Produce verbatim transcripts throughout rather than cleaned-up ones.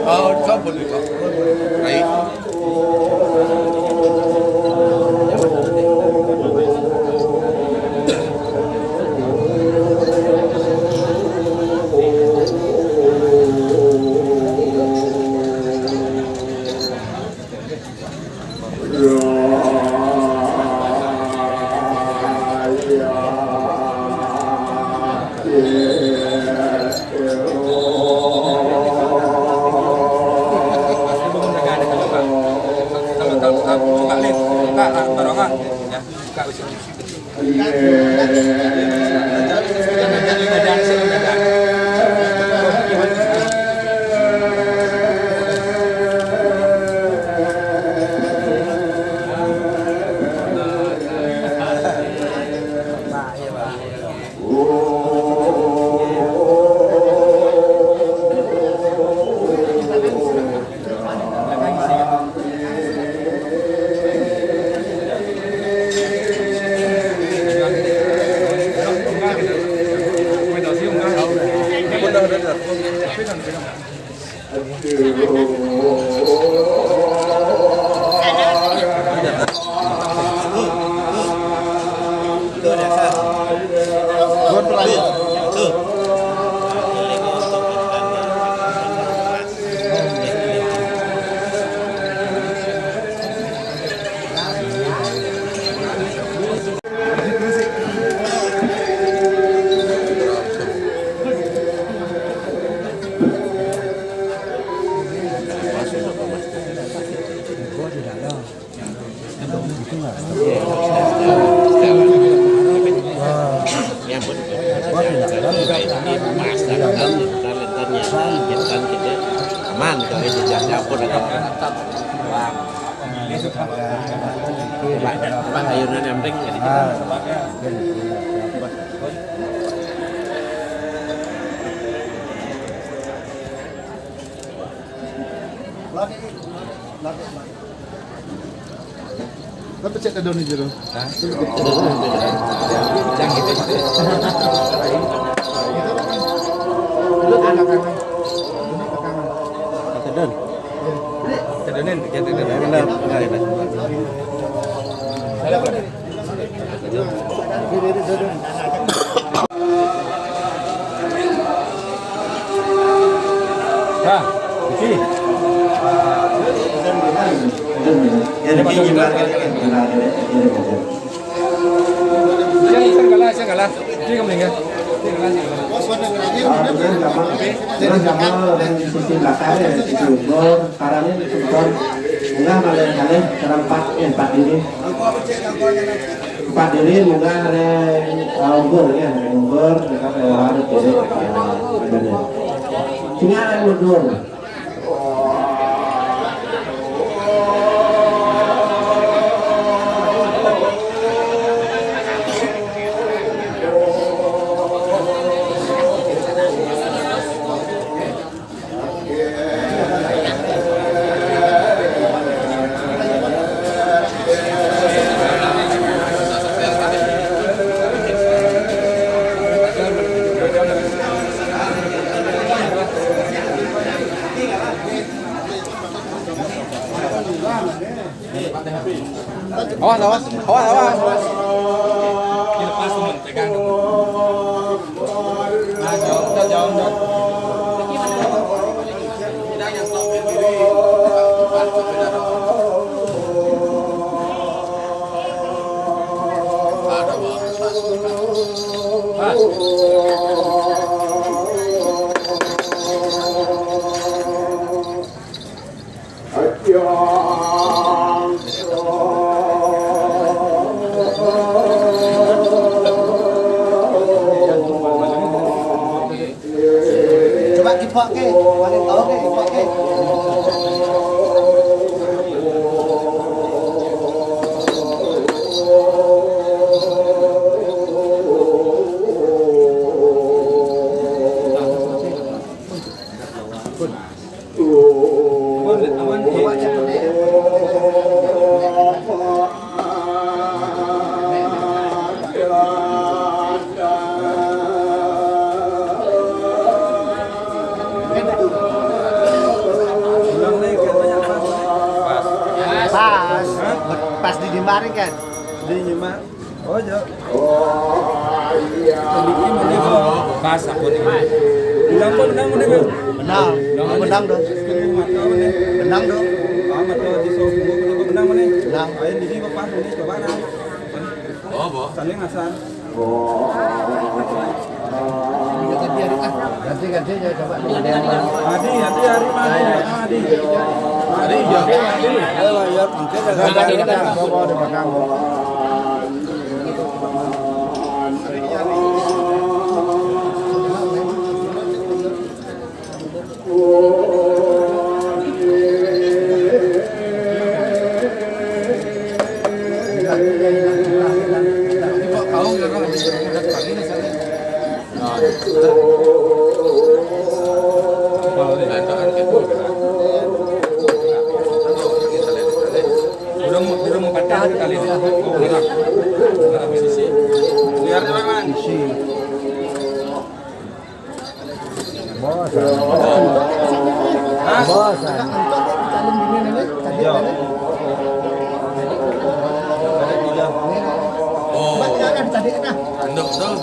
Oh, kau boleh kau. Baik. Aman, kalau itu jangan campur dengan Pak, ayunan yang ring jadi kita. Tapi cek tedon aja dong. Jangan gitu. Tedon. Tedonin, kita tedonin. Benar, benar, benar. Nah, iki. Sing, sing kalah, sing kalah. Iki kamu tinggal. Sing kalah, sing kalah. Terus sama, terus sama, dan sisi belakangnya, sisi umur. Sekarang ini sempat munggah malih kalih, sekarang empat, eh, empat diri. Empat diri munggah ring, eh, umbur, ya, ring umbur, dekat lewat diri. Ya, benar. Tinggal ring mundur. Awas, awas, awas, awas, awas. Coba kipak ke, paling tahu ke kipak ke. Pas. Pas di dimari kan? Di nyemak. Oh, jo. Sedikit mana, Bang? Pas aku nih. Bilang, Bang, benang mana, Bang? Benang. Benang dong. Setengah mata mana? Benang dong. Ah, mata di soal semua, mana, Bang, benang mana? Benang. Ayo, ini, Bang, pas, ini, coba, nah. Oh, Bang. Saling asal. Ganti-ganti ya, coba. Adi, Adi, Ari, Madi, Madi. Adi, ya. Ayo, ya, mungkin ada. Coba, coba, coba. Udah mau, udah mau patah kali ini. Oh, udah. Udah habis isi. Biar doang, Man. Bos. Hah? Bos. Yo. Oh. Endok tuh.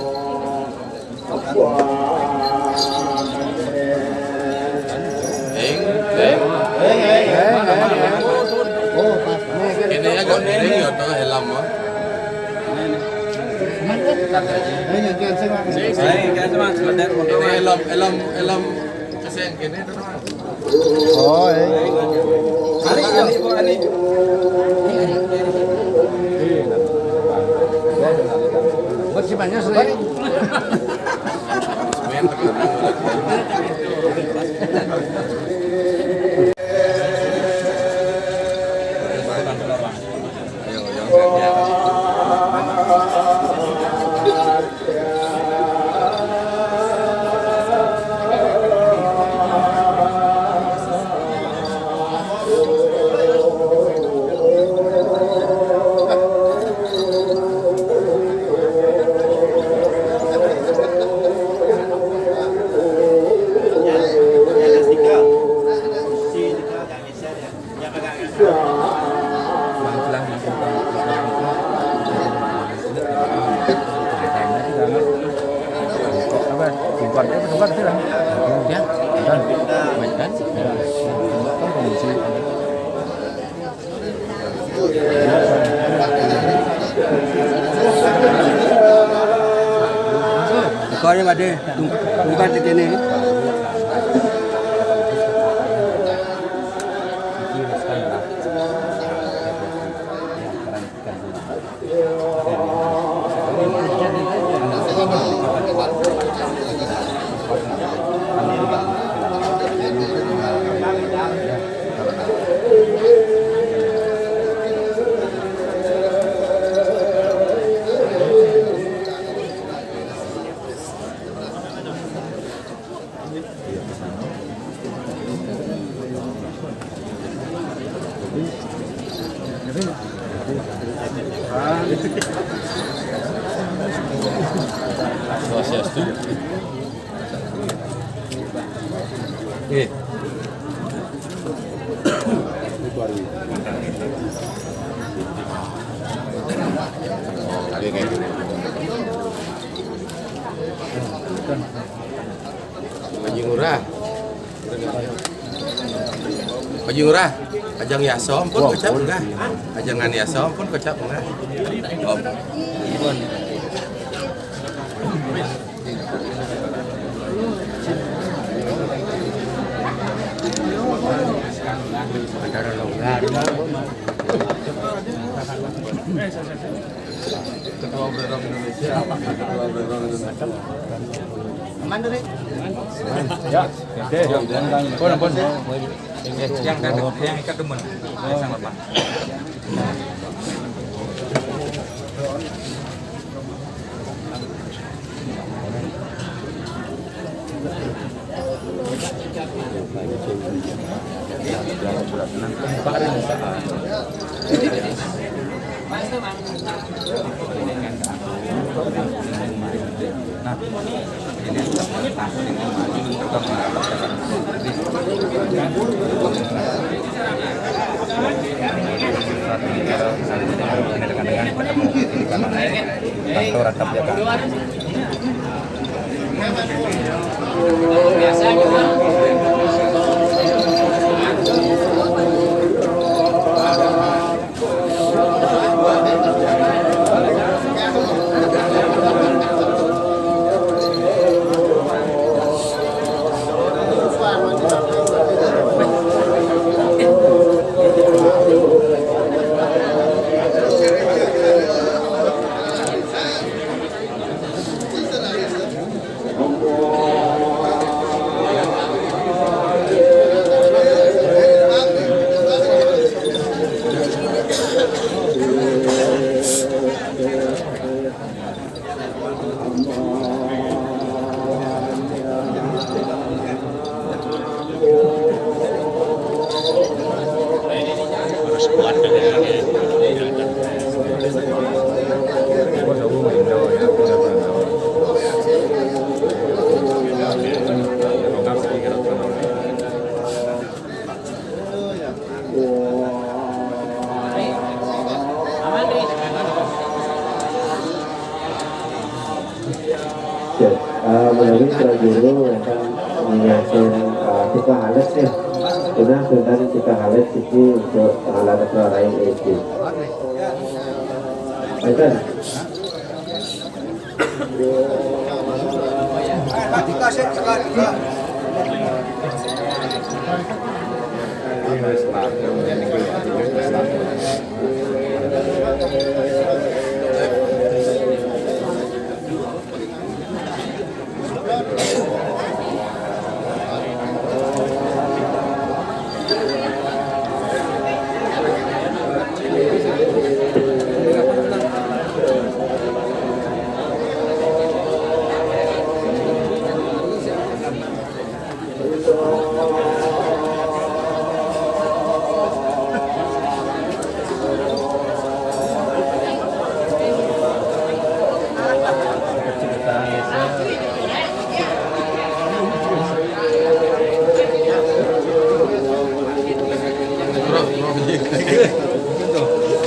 Eng, eng. Ini agak miring ya, tuh, helm mah. Ini helm, helm, helm. Kasihan gini, tuh, teman. Oh, eh. Ari, Ari, Bu Ari. Buat si Banyak, Sri. Kau yang ada, tung-, tungkat di sini. Swastiastu. Eh. Haji Ngurah. Haji Ngurah, aja ngiaso ampun kocap enggak? Aja ngan iaso ampun kocap enggak? Om. Ketua Obral Rock Indonesia, Ketua Obral Rock Indonesia. Aman, Dre? Ya, oke. Pun, pun. Yang, yang, yang ikat demen. Sama, Pak. Kantor atap jaga. Ya, eh, menawi Pak Guru akan menyampaikan, eh, tukang alit ya. Sudah, sudah tukang alit siki untuk alat lain itu. Baik.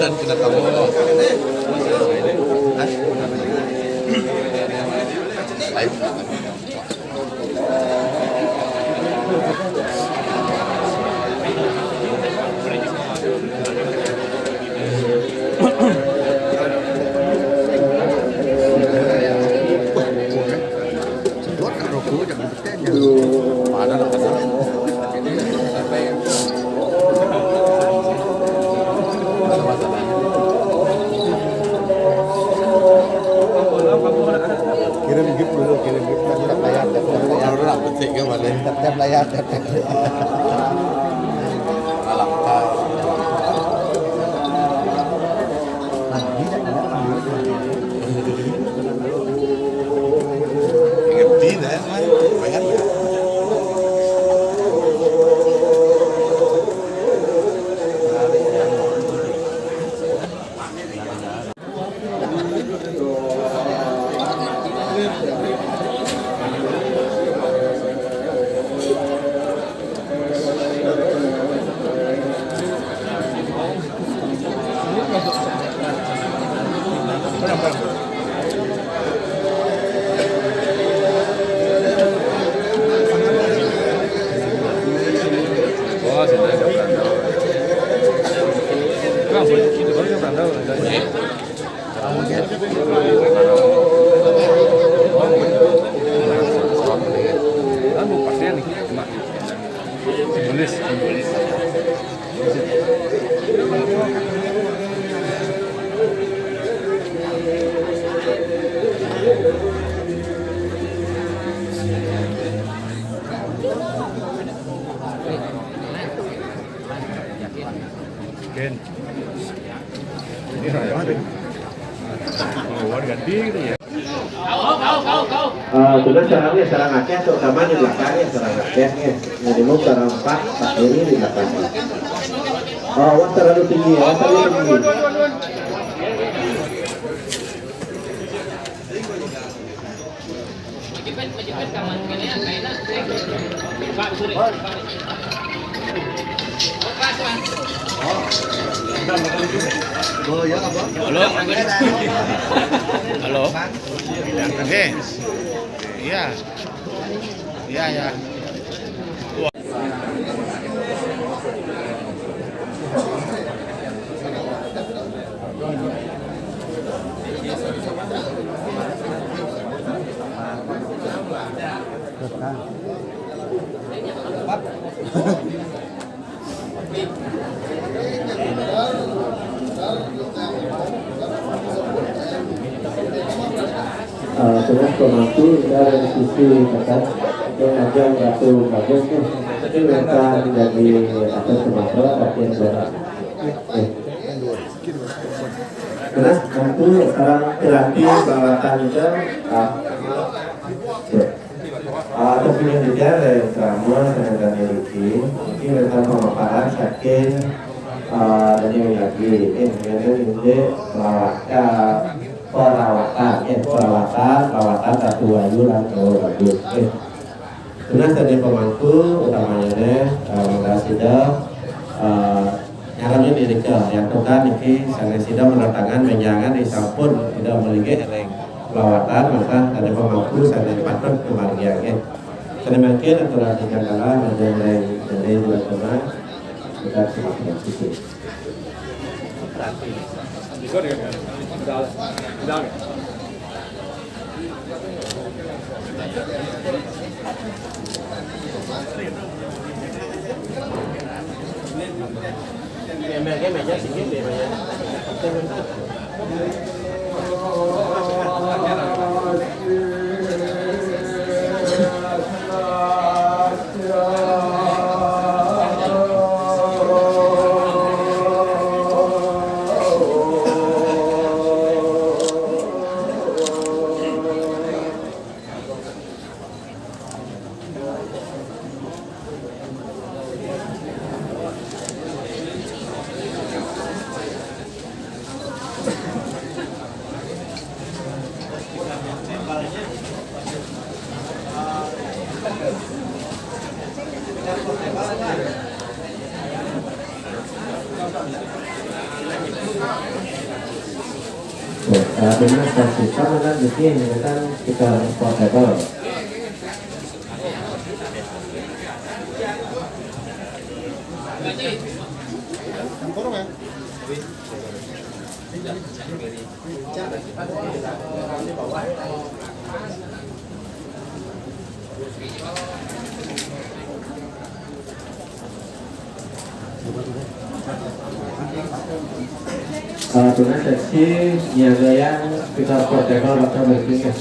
Dan kena tamu. Lain. Kirim gift dulu, kirim gift. Tap, tap layar, tap, tap layar. Tap, tap layar, tap, tap layar. Eh, sudah sarangnya, sarang akéh, terutama di belakangnya, sarang akéhnya. Minimum sarang empat, empat diri di belakangnya. Oh, awas terlalu tinggi, awas terlalu tinggi. Halo. Halo. Eh. Iya. Iya, iya. Eh, terus pemangku kita dari sisi dekat, itu ada Ratu Bagus tuh. Itu yang akan jadi atas Sumatera bagian barat. Eh. Terus tentu sekarang piranti peralatan itu, ah, ya. Ah, terus ini juga dari drama dan dari Ricky. Ini tentang pemaparan saking, ah, dari lagi. Eh, ini juga perawatan, perawatan, eh, perawatan, perawatan Ratu Ayu dan Ratu Bagus. Eh. Tunas dari pemangku utamanya nih, eh, makasih dah. Eh, Nyalonnya niki, yang tukar niki, sanés sida menantangan menjangan disampun sida melinggih ring lawatan, maka ada pemangku sanés patut kemargiang, nggih. Sanés mangkin atur atur kala, majeng ring dene dua tengah, kita semakin sisi. Nah, dengan saksi sama kan bikin kan kita portable. Kalau tunas seksi nyiagayang kita protokol bakal berikutnya.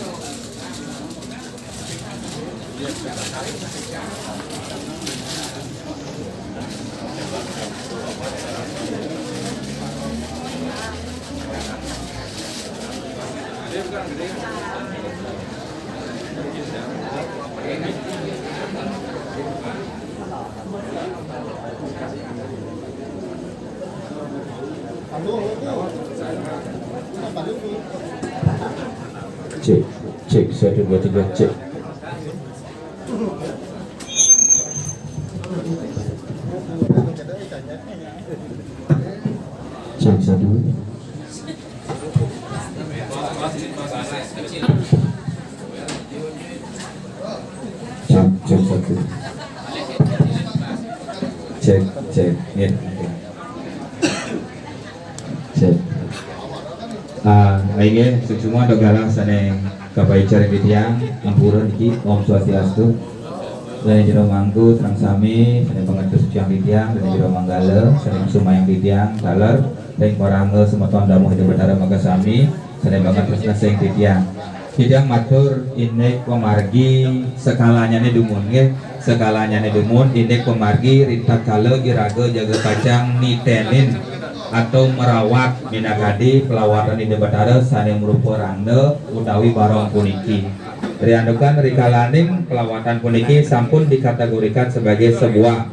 Cek, cek, satu, dua, tiga, cek. Cek, satu. Cek, cek, satu. Cek, cek. Ya. Cek. Ah, inggih, suksma antuk galah sané kapaica ring titiang, ampura niki, Om Swastiastu. Sané jero mangku, sareng sami, sané pangertos titiang, sané jero manggala, sané sumayang titiang, taler, ring parama semeton damuh Ida Betara makasami, sané pangertos titiang. Titiang matur indik pamargi sekalanyané dumun, nggih. Sekalanyané dumun, indik pamargi ritatkala iraga jaga pacang niténin atau merawat minakadi pelawatan Ida Batara sané marupa rangda utawi barong puniki. Riantukan rikalaning pelawatan puniki sampun dikategorikan sebagai sebuah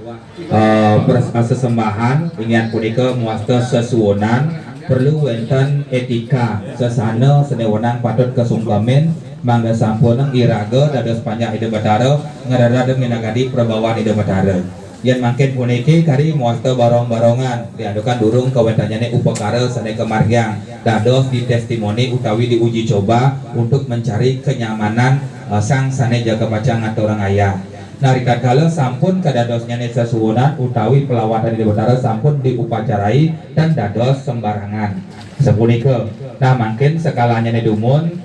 eh, pers- eh, sesembahan, inggih punika mawasta sesuunan, perlu wénten étika, sesana sané wenang patut kasungkemin, mangda sampunang iraga dados panjak Ida Batara, ngrereh minakadi prabawan Ida Batara. Yén mangkin puniki kari mawasta barong-barongan, riantukan durung kawéntenannyané upakara sané kamargiang, dados ditestimoni utawi diuji coba untuk mencari kenyamanan eh, sang sané jaga pacang ngaturang ayah. Nah, ritatkala sampun kadadosnyané sesuunan utawi pelawatan Ida Batara sampun diupacarai, tan dados sembarangan. Sapunika. Nah, mangkin sekalannyané dumun,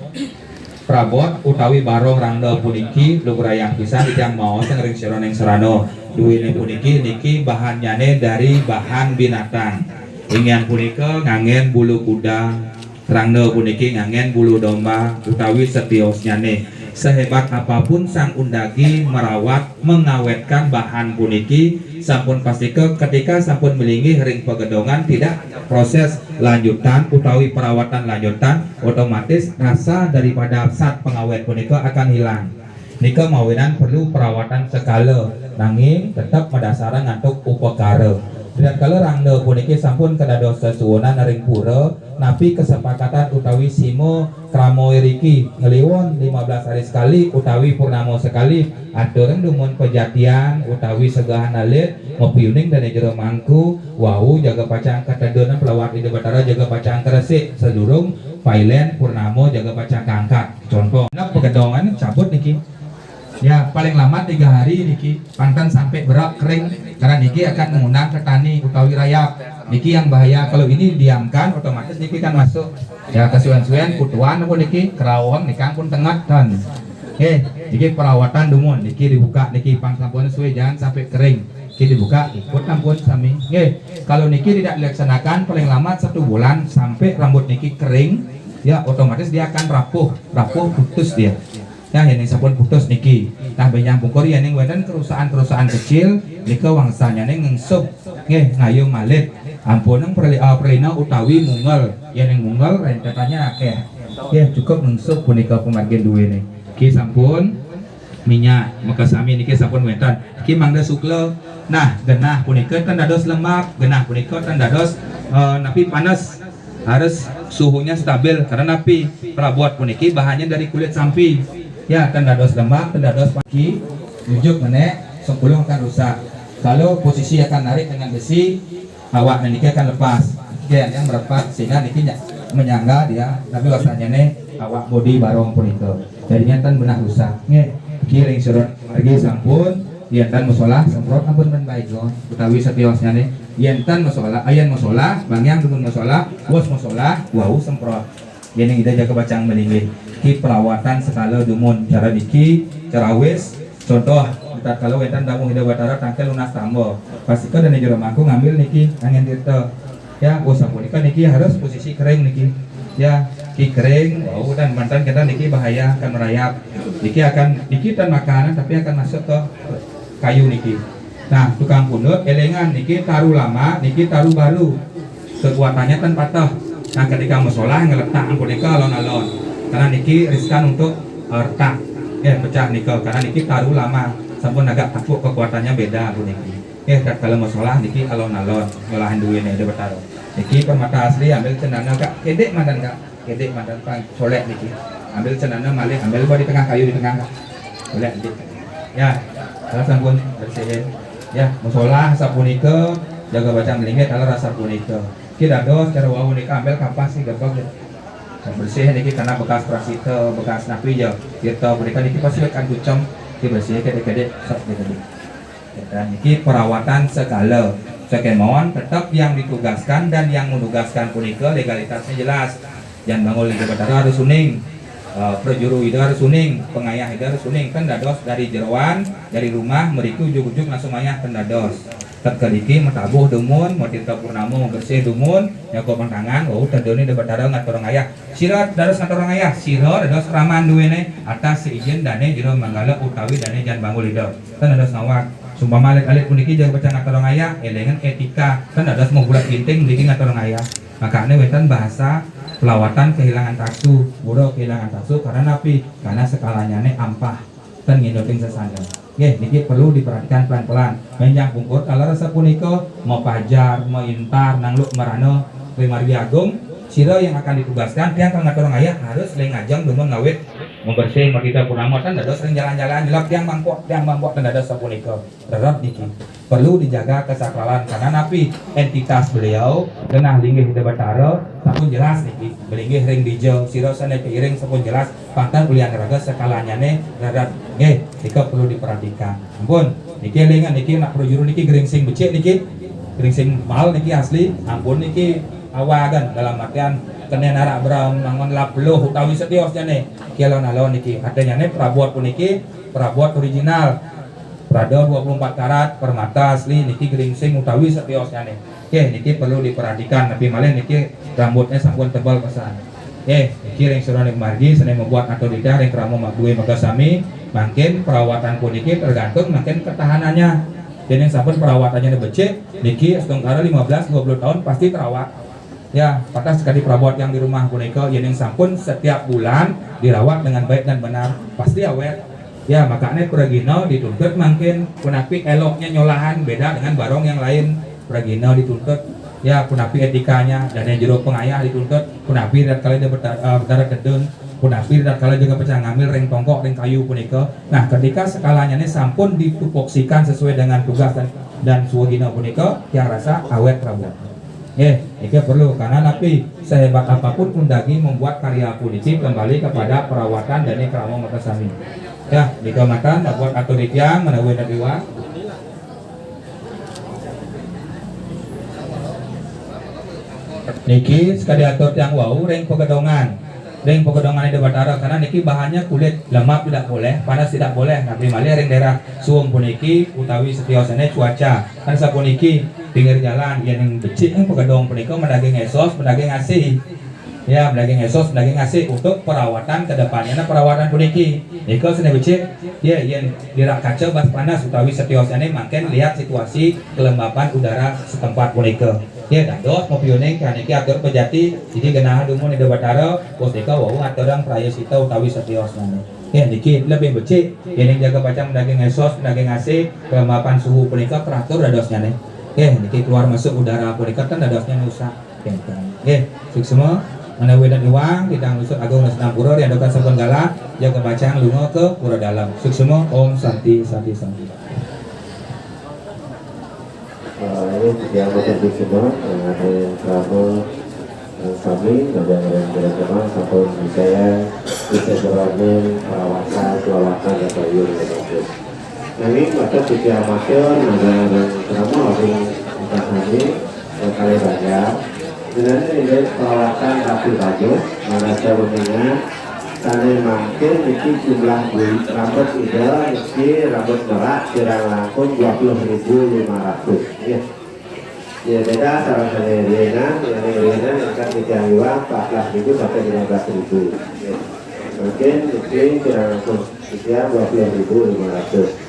prabot utawi barong rangda puniki lugrayang pisan titiang maos ring sira ning sarana. Duéné puniki niki bahannyané dari bahan binatang. Inggih punika nganggén bulu kuda, rangda puniki nganggén bulu domba utawi setiosnyané. Sehebat apapun sang undagi merawat, mengawetkan bahan puniki, sampun pastika ketika sampun malinggih ring pagedongan, tidak proses lanjutan utawi perawatan lanjutan, otomatis rasa daripada zat pengawet punika akan hilang. Nika mawinan perlu perawatan sekala, nanging tetep madasarang antuk upakara. Ritatkala rangda puniki sampun kadados sesuunan ring pura, napi kesepakatan utawi sima krama iriki, ngliwon lima belas hari sekali utawi purnama sekali, aturang dumun pejatian utawi segahan alit, mapiuning dané jero mangku, wau jaga pacang katedun pelawat Ida Batara jaga pacang kresik sadurung pailen purnama jaga pacang kangkat. Contoh, nah, pagedongan cabut niki. Ya, paling lambat tiga hari niki, pang tan sampai berak kering, karena niki akan mengundang ke tani utawi rayap. Niki yang bahaya, kalau ini diamkan, otomatis niki kan masuk. Ya, kesuwen-suwen kutuan pun niki, kerawon niki pun tengat kan. Oke, niki perawatan dumun, niki dibuka niki pang sampun suwe, jangan sampai kering. Niki dibuka, ikut ampun sami. Oke, kalau niki tidak dilaksanakan, paling lambat satu bulan sampai rambut niki kering, ya otomatis dia akan rapuh, rapuh putus dia. Nah, ini sampun putus niki. Nah, benjang pungkur ya ning wénten kerusakan-kerusakan kecil, nika wangsanyané ngéngsub, nggih, ngayung alit. Ampunang preli-, ah, pralina utawi mungel. Ya ning mungel rentetannya akeh. Nggih, cukup ngéngsub punika pamargin duwéné. Niki sampun minyak, maka sami niki sampun wénten. Niki mangda sukla. Nah, genah punika ten dados lembab, genah punika ten dados eh, napi panas. Harus suhunya stabil karena napi, prabot puniki bahannya dari kulit sampi. Ya, ten dados lembab, ten dados pagi, nyujuk menék, sengkulung akan rusak. Kalau posisi akan narik dengan besi, awak niki akan lepas. Oke, yang merepat sehingga niki nya-, menyangga dia, tapi wastanyané awak bodi barong punika. Jadinya ten benah rusak. Nggih, niki ring sira margi sampun, yén ten masolah semprot ampun ten Baygon utawi setiosnyané. Yén ten masolah, ayén masolah, bangiang dumun masolah, wus masolah, wau semprot. Yén ida jaga pacang malinggih. Ki perawatan sekala dumun, cara niki, cara wis, contoh, tatkala wénten tamu Ida Batara tangkil nunas tamba. Pastika dané jero mangku ngambil niki anggén tirta. Ya, oh sapunika niki harus posisi kering niki. Ya, ki kering, wau dan mantan kita niki bahaya akan merayap. Niki akan, niki tan makanan tapi akan masuk ke kayu niki. Nah, tukang pundut, élingan niki taru lama, niki taru baru. Kekuatannya tan patah. Nah, ketika masolah ngeletak punika alon-alon. Karena niki riskan untuk eh, retak. Ya, pecah nika. Karena niki taru lama. Sampun agak tepuk kekuatannya beda puniki. Eh, tatkala masolah niki alon-alon ngolahin duwéné Ida Batara. Niki permata asli, ambil cendana, Kak. Kédék manten, Kak. Kédék manten pang colék niki. Ambil cendana malih, ambil buat di tengah kayu di tengah, Kak. Colék niki. Ya, kalau sampun bersihin. Ya, masolah sapunika, jaga pacang malinggih, kalau rasa punika. Ki dados cara wau nika ambil kapas ki gebeg ya. Bersih niki karena bekas prasita, bekas napi ya. Kita punika niki pasti akan kucem, ki bersih kédék-kédék, sok gitu. Dan niki perawatan segala. Sekemawon tetap yang ditugaskan dan yang menugaskan punika legalitasnya jelas. Jan Bangul Ida Batara harus uning, eh, prajuru Ida harus uning, pengayah Ida harus uning, kan dados dari jeroan, dari rumah, mriki ujug-ujug langsung mayah kan dados. Tet kediki matabuh dumun, matirta purnama, bersih dumun, nyakup tangan, wau tedun Ida Batara ngaturang ayah. Sira dados ngaturang ayah, sira dados raman duwéné atas seijin dané jero manggala utawi dané Jan Bangul Ida. Kan dados ngawag. Sumpama alit-alit puniki jaga pacang ngaturang ayah, élingang étika, kan dados mabulat ginting niki ngaturang ayah. Makané wénten bahasa pelawatan kehilangan taksu, pura kehilangan taksu karena napi? Karena sekalanyané ampah, ten ngindutin sesana. Nggih, niki perlu diperhatikan pelan-pelan. Ménjang pungkur taler sapunika, mapajar, maintar, nangluk merana, ring margi agung, sira yang akan ditugaskan, tiang kang ngaturang ayah harus ring ngajeng dumun ngawit mabersih, margita purnama, ten dados ring jalan-jalan nyelep, tiang mangkok, tiang mangkok, ten dados sapunika. Rerep niki perlu dijaga kesakralan, karena napi? Entitas beliau genah linggih Ida Batara sampun jelas niki, belinggih ring dija, sira sané kairing sampun jelas, pantang ulian raga sekalanyané rerep. Nggih, nika perlu diperhatikan. Ampun, niki élingang niki nak prajuru niki geringsing becik niki. Geringsing mal niki asli. Ampun niki awagan dalam artian kené narak bram mangun lap beluh utawi setiosnyané. Niki alon-alon niki. Artinyané prabot puniki prabot original. Prada dua puluh empat karat, permata asli, niki geringsing utawi setiosnyané. Oké, niki perlu diperhatikan, napi malih niki rambutnya sampun tebal pesan. Oké, niki ring sira ring margi sané mabuat atur titiang ring krama ma-, duwé magasami, mangkin perawatan puniki tergantung mangkin ketahanannya. Yén sampun perawatannya becik, niki astungkara lima belas dua puluh tahun pasti terawat. Ya, patah sekali perabot yang di rumah punika, yéning sampun setiap bulan dirawat dengan baik dan benar, pasti awet. Ya, makané pragina dituntut mangkin punapi eloknya nyolahan beda dengan barong yang lain. Pragina dituntut, ya, punapi etikanya, dan yang jero pengayah dituntut, punapi dat kala dia betara, eh, betara kedun, punapi dat kala jaga pacang ngambil ring tongkok, ring kayu punika. Nah, ketika sekalanyané sampun ditupoksikan sesuai dengan tugas dan, dan swagina punika, yang rasa awet prabot. Eh, nika perlu, karena napi? Sehebat apapun undagi membuat karya puniki kembali kepada perawatan dan krama makasami. Ya, nika matan buat atur titiang menawi anak iwak. Niki sekadi atur tiang wau ring pagedongan. Ring pagedongan Ida Batara, karena niki bahannya kulit, lemak tidak boleh, panas tidak boleh. Napi malih ring daerah Suwung puniki utawi setiosane cuaca. Kan sapuniki, pinggir jalan, yéning becik, eh, pagedong punika madaging ésos, madaging asih. Ya, madaging ésos, madaging asih untuk perawatan ke depannya. Nah, perawatan puniki, nika sene becik, ya, yén dirak kaca bas panas utawi setiosane mangkin lihat situasi kelembapan udara setempat punika. Ya, dados mapiuning kaniki atur pejati, jadi genah dumun Ida Batara, pustika wau aturang prayascita utawi setiosane. Ya, niki lebih becik, yéning jaga pacang daging ésos, daging asih, kelembapan suhu punika teratur dadosnyane. Ya, niki keluar masuk udara punika ten dadosnya nusak. Ya, nggih, suksma, menawi dan iwang, titiang nunas agung nunas ampura, riantukan sampun galah, jaga pacang lunga ke pura dalem. Suksma, Om Santi, Santi, Santi. Eh, ini yang betul di semua, eh, ada yang sama, eh, kami, ada yang bersama, sampai saya bisa berani perawatan, perawatan, dan lain sebagainya. Nah, ini mata tiga amatir, ada yang sama, ada yang kami, yang kali banyak. Dengan ini perawatan rapi bagus, merasa beningan, Sane mangkin niki jumlah bulu rambut Ida niki rambut merak kirang langkung dua puluh ribu lima ratus. Nggih. Ya, beda sareng sane riinan, sane riinan angkat niki iwang empat belas ribu sampai lima belas ribu. Nggih. Mungkin niki kirang langkung sekian dua puluh ribu lima ratus.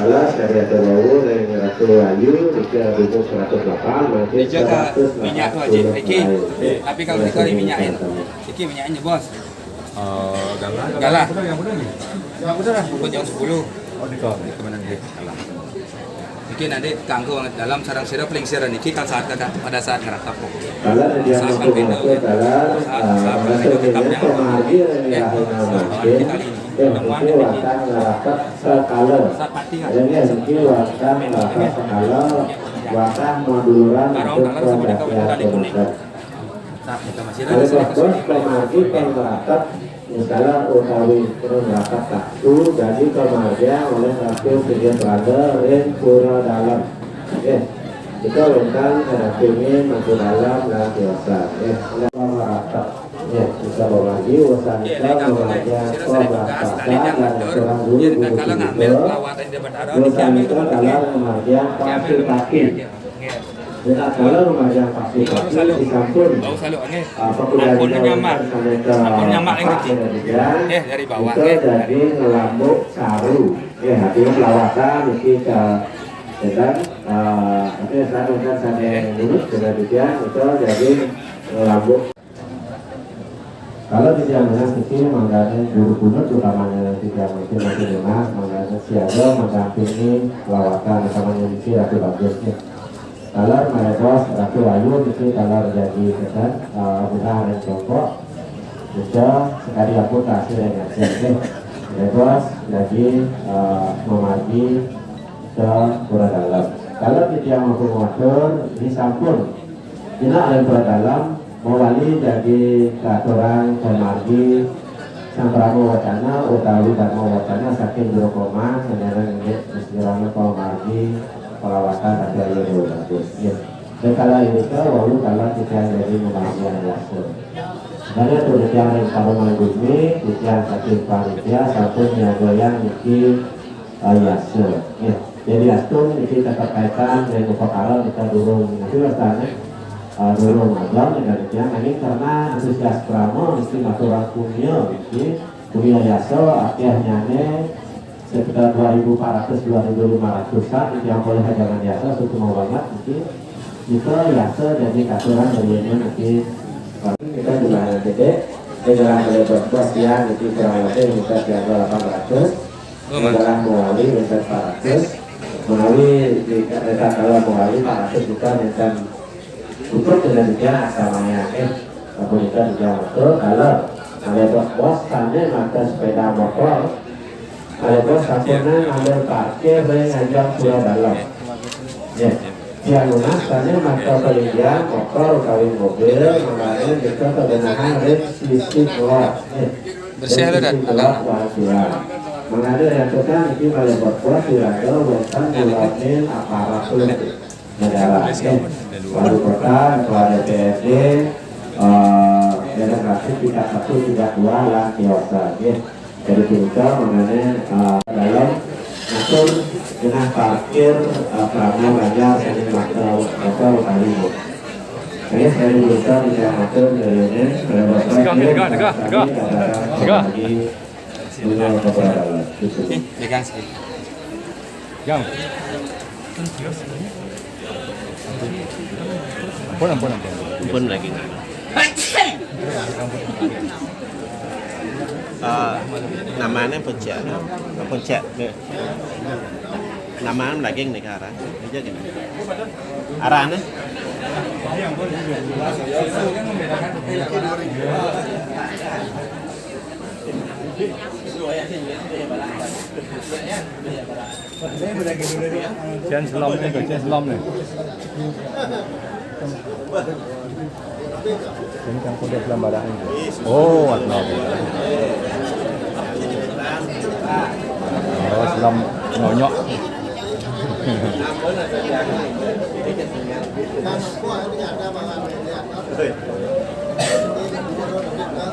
Alas dari ada wau ring Ratu Ayu niki ribu seratus delapan, mungkin Niki ke seratus minyak tu, Haji. Niki, tapi kalau niki minyak ya. Niki minyaknya, Bos. Oh, galah. Galah. Yang muda ni. Yang muda dah. Pukul jam sepuluh. Oh, ni kau. Ni ke mana ni? Galah. Niki nanti kanggo dalam sarang sira paling sira niki kan saat kada pada saat ngeratap kok. Kalau dia saat mau kan beda. Kalau saat, ah, saat masuk beda tetap ini yang pemargi ini ya, saat kita ini. Yang pertemuan penting ini. Watan ngeratap sekala. Saat mati kan. Jadi yang penting watan ngeratap sekala. Watan maduluran untuk pendakian pendakian. Nah, kita masih ada. Oleh sini ke sebab sini. Pemargi pun meratap, misalnya utawi pun meratap taksu, jadi pemargian oleh Ratu Sidin Prada ring Pura Dalem. Nggih. Kita wénten Ratu ring Pura Dalem lan tiosan. Nggih. Oleh meratap. Nggih, kita pemargi, urusan kita memargian pemeratapan dan seorang guru, guru kita. Urusan kita dalam pemargian pasupati. Nggih. Dina kala rumaja pasti-pasti disampun, ah, pemuda ampun nyamak. Sampai ke ampun nyamak yang kecil. Nggih, dari bawah, kita nggih. Jadi ngelambuk saru. Nggih, artinya pelawatan niki ke Sedang, eh, oke, sedang, sedang, sedang lurus, sedang demikian, itu jadi, eh, lambung. Kalau di tiang lunas niki mangkane guru kunut, utamanya di tiang mungkin masih lunas, mangkane siaga mendampingi lawatan, utamanya niki Ratu Bagus nih. Taler Maredos Ratu Ayu niki taler jadi keten, eh, buka haren jongkok. Kita sekali ampun kasih dengan sih. Maredos jadi, eh, memargi ke Pura Dalam. Kalau di tiang mampu mengatur, ini sampun. Dina ring Pura Dalam, mawali jagi katurang pamargi Sang Brahma Wacana utawi Dharma Wacana saking Jero Koma, sadereng inggih sesirana pamargi palawatan Raja Yero Bagus. Nggih. Ring kala irika wau kala titiang jagi ngamargiang yasa. Dane titiang ring Paruman Bumi, titiang saking panitia sampun nyagayang niki, eh, yasa. Nggih. Jadi astun niki keterkaitan dengan upakara kita durung, niki rasanya, eh, durung aja dengan kita, nanging karena antusias krama niki maturang punya niki, punya yasa akehnyane sekitar dua ribu empat ratus, dua ribu lima ratusan niki, yang boleh hajangan yasa sukma banget niki. Kita yasa jadi katuran dari ini niki. Kita juga ada titik, di dalam lebar bos ya, niki kurang lebih kita tiga delapan ratus. Adalah mawali wénten empat ratus, menawi di, di, kalau mawali empat ratus juta wénten cukup dengan dia asamanya, eh, kemudian juga motor, kalau ada bos-bos sana maka sepeda motor, ada bos sampurna ngambil parkir dan ngajak Pura Dalam. Ya, yang lunas sana maka pelinggih motor utawi mobil, makanya kita kebenahan ring sisi keluar. Ya. Bersih lu, Dan. Agak. Mengalir yang kita niki malih berkuat di raga wénten bulan aparat negara. Wali kota, ketua D P R D, eh, daerah praktik tingkat satu, tingkat dua lah, dewasa, nggih. Jadi kita mengenai, eh, dalam atur genah parkir, eh, Prama Banjar, seni mata, mata utari. Nggih, sekali lagi, kita matur dari ini, dari Bapak Ibu, kami katakan lagi, Pegang sikit. Jang. Ampun, ampun, ampun. Ampun lagi. Ah, namanya Puncak. Puncak. Namanya lagi nih, Kak. Aja gini. Arane? Jen selom ni, jen selom ni. Ini kan kuda dalam barang ni. Oh, atau. Oh, selom nyonyok.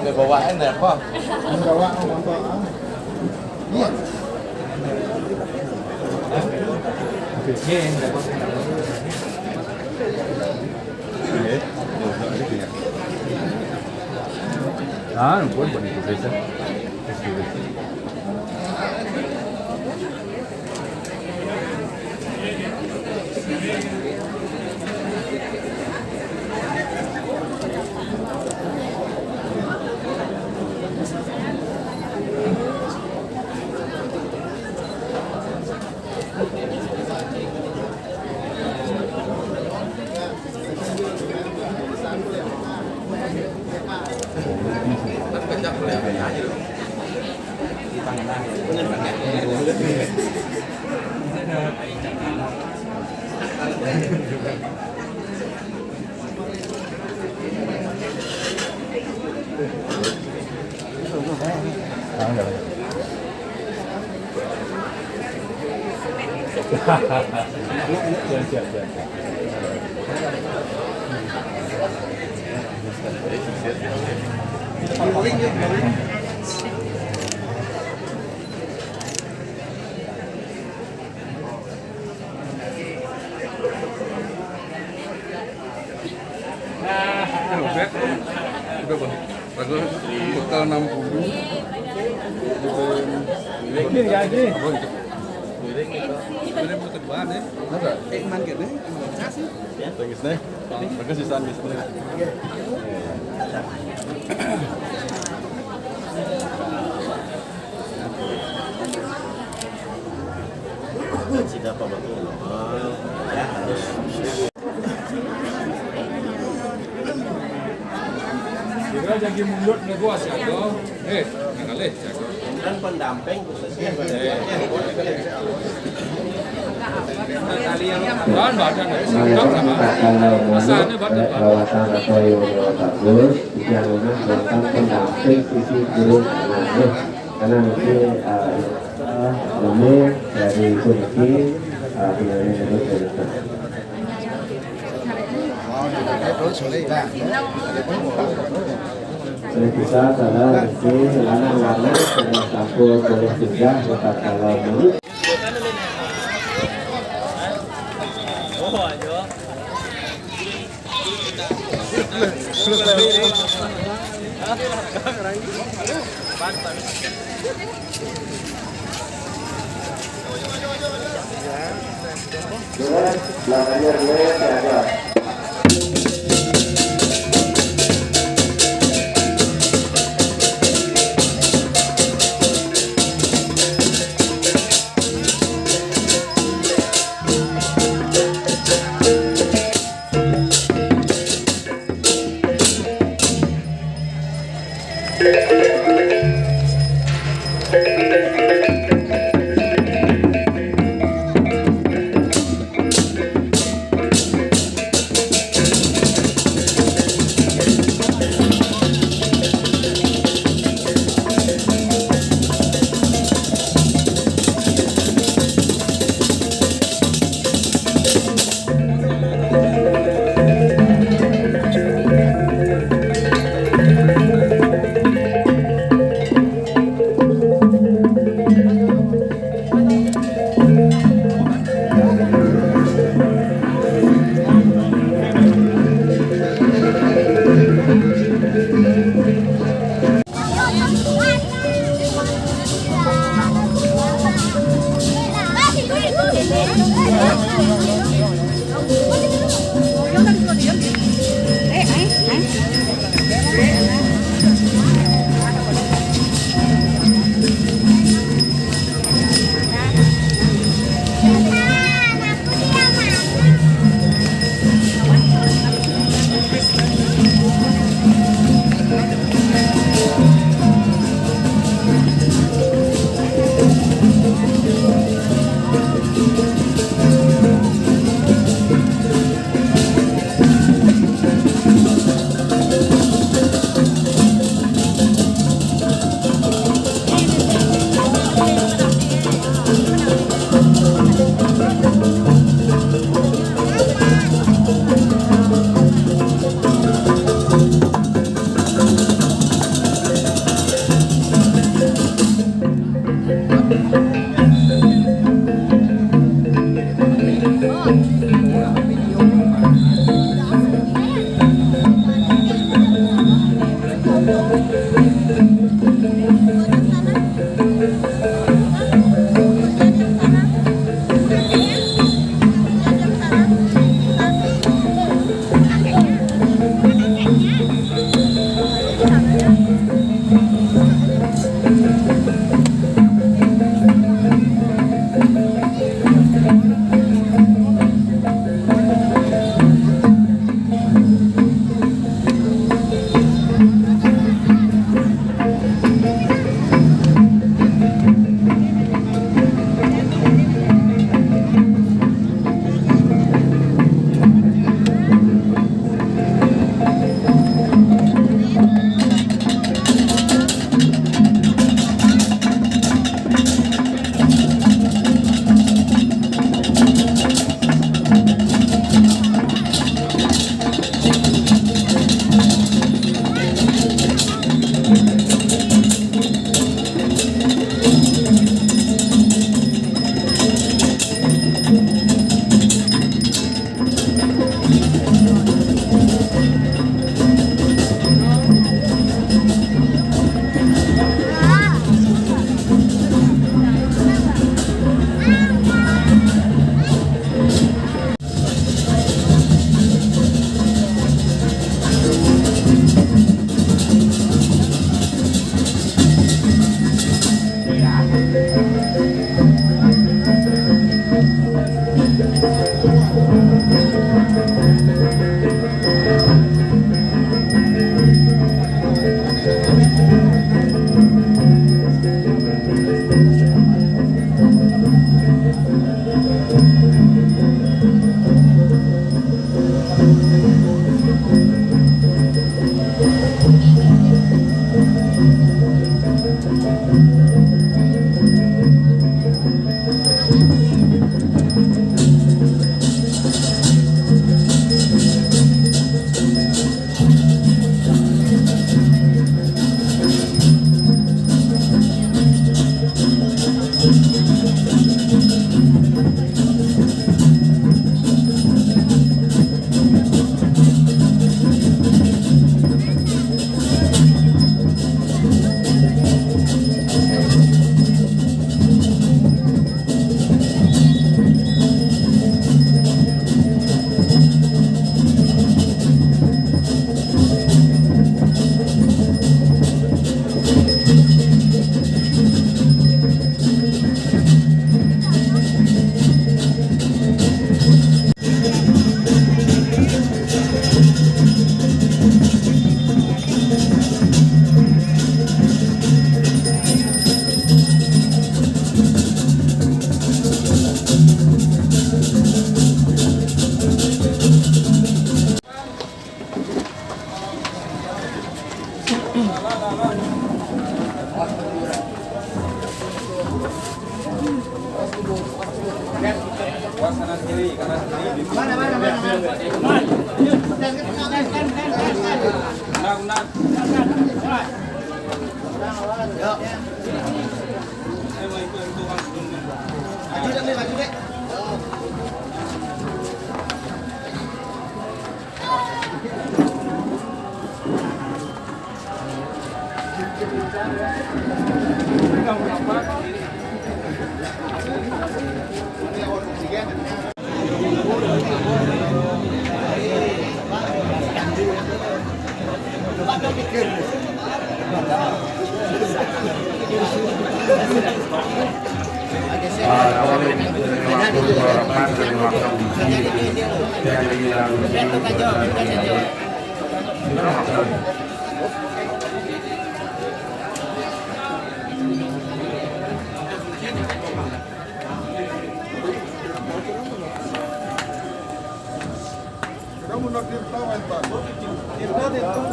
Dia bawa ni apa? Bawa apa? Iya. Ah, ampun, buat itu saja. Total enam puluh. Ini, ya, ini. Ini mau kedua nih. Masa? Eh, man gitu. Kasih. Thanks nih. Makasih, San, guys. Sida apa betul? Ya, terus. Kira jadi mulut nego siaga. Eh, ngalih siaga. Dan pendamping khususnya. Kan badan dari Nah, itu kan sama. Tak kalau mulut, Asalnya badan eh, bagus. Lawatan atau yang bagus, yang memang tentang pendamping sisi burung anak. Karena mungkin eh, eh, ini dari kunci eh, tinggalnya terus cerita. Ini bisa salah mungkin lanang-lanang sudah campur boleh sudah bukan kalau mulut.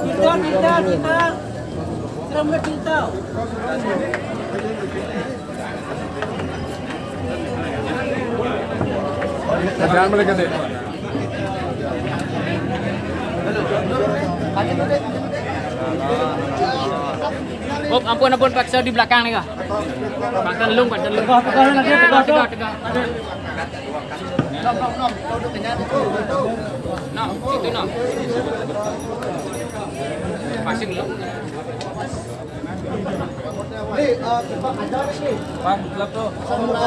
Kita, kita, kita. Serem ke kita? Jangan boleh gede. Oh, ampun, ampun, Pak, saya di belakang nih, Kak. Pak Tenlung, Pak Tenlung. Tegak, tegak, tegak, tegak. Nom, nom, nom. Nom, itu, nom. Pasang, nom. Nih, eh, kita ajar nih. Bang, gelap tuh.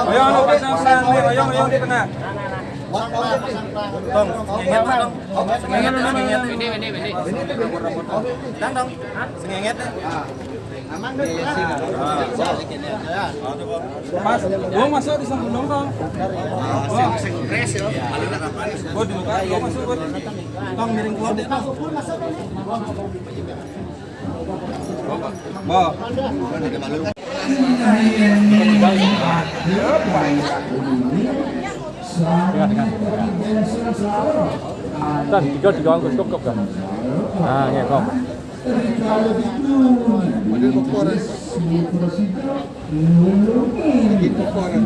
Ayo, anu, pasang, pasang, nih, ayo, ayo, di tengah. Tong, ingat, Tong. Ingat, ingat. Ini, ini, ini. Tong, Tong. Sengenget ya. Aman deh. Mas, gua masuk di samping dong, Tong. Wah. Gua di muka, gua masuk, gua. Tong, miring keluar deh, Tong. Bo. Tengah, tengah. Tan, tiga, tiga angkut, cukup, kan? Nah, ya, Tong. Model koporan. Lagi koporan.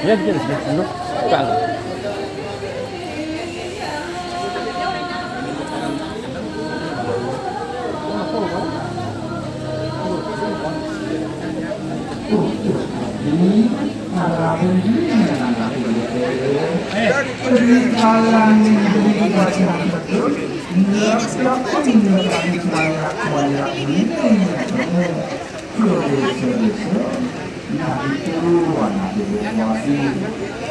Ya, dikit, dikit, dulu. Bukan. Nah, itu anak ibu lagi.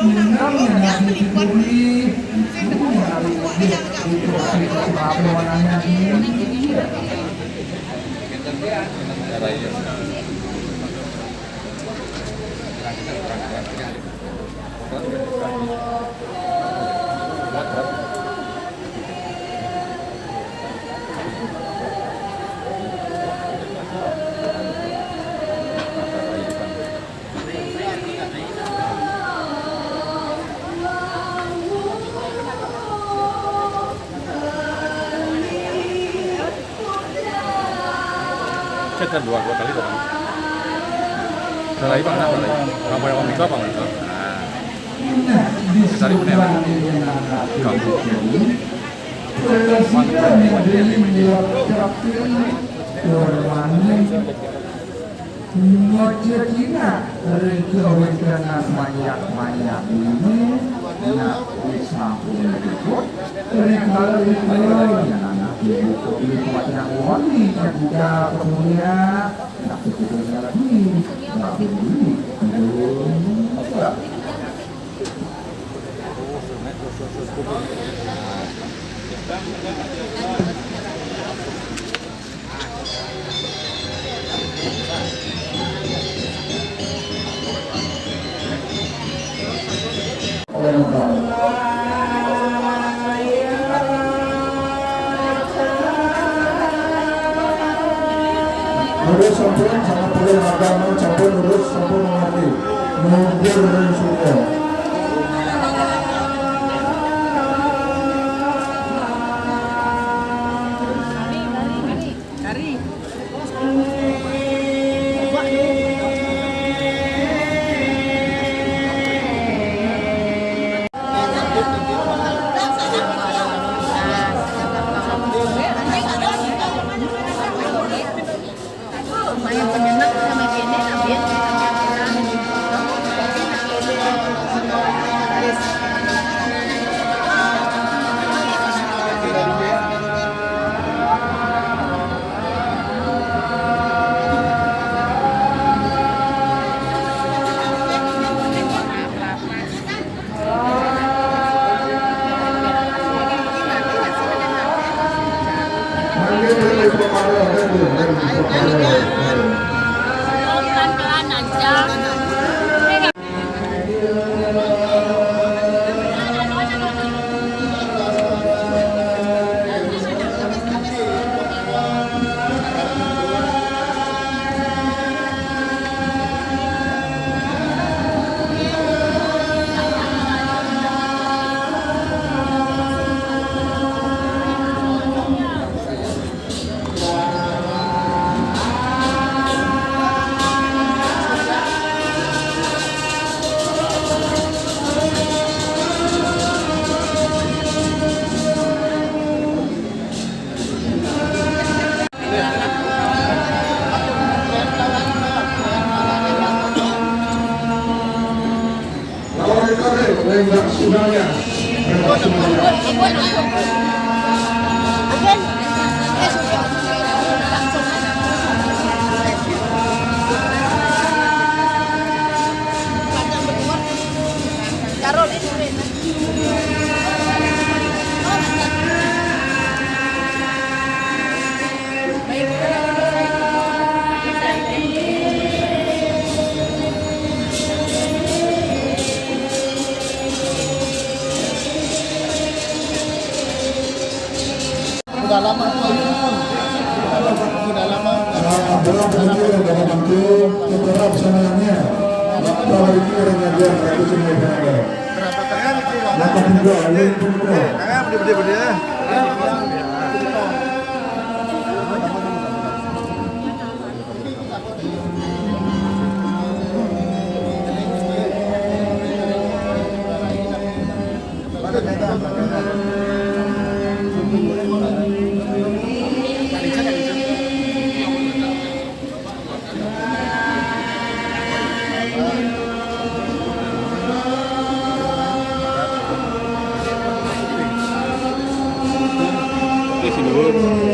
Tinggalnya nanti di bumi. Itu yang harus di itu. Chat kan dua, dua kali tuh. Salah itu apa? Salah itu. Apa yang Mika apa Mika? Nah. Tadi punya. Kamu. Ngojek ina, rengke-rengke nas mayak-mayak ini, nak wis sampun cukup, rengke-rengke yang anak ibu kok ibu kuat yang wani, yang udah kemudian, nak cukup lagi, nak beli, belum. Lurus sampun, sangat perlu agama sampun, lurus sampun mengerti. Mundur dari surga. Pelan-pelan aja. Lawan Ricardo, Renggak Sudanya. Renggak Sudanya. Udah lama tuh, udah lama. Nah, belum tentu, belum tentu, tetap semangatnya. Kalau ini orang ngajar, itu semua berada. Berapa kali? Delapan tiga, ayo, itu muda. Nah, bener-bener, bener.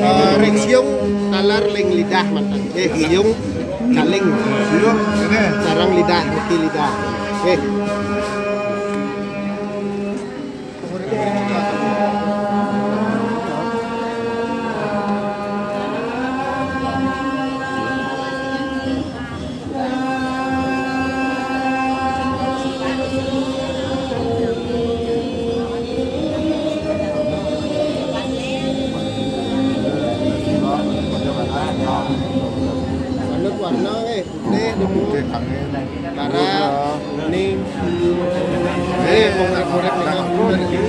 Eh, ring siung, taler ring lidah manten. Eh, siung. Caling. Siung, ini. Sareng lidah, niki lidah. Nggih. Manut warna, eh. Nih, dulu. Oke, kangen. Bara, kuning. Eh, mau ngakorek dengan kuning.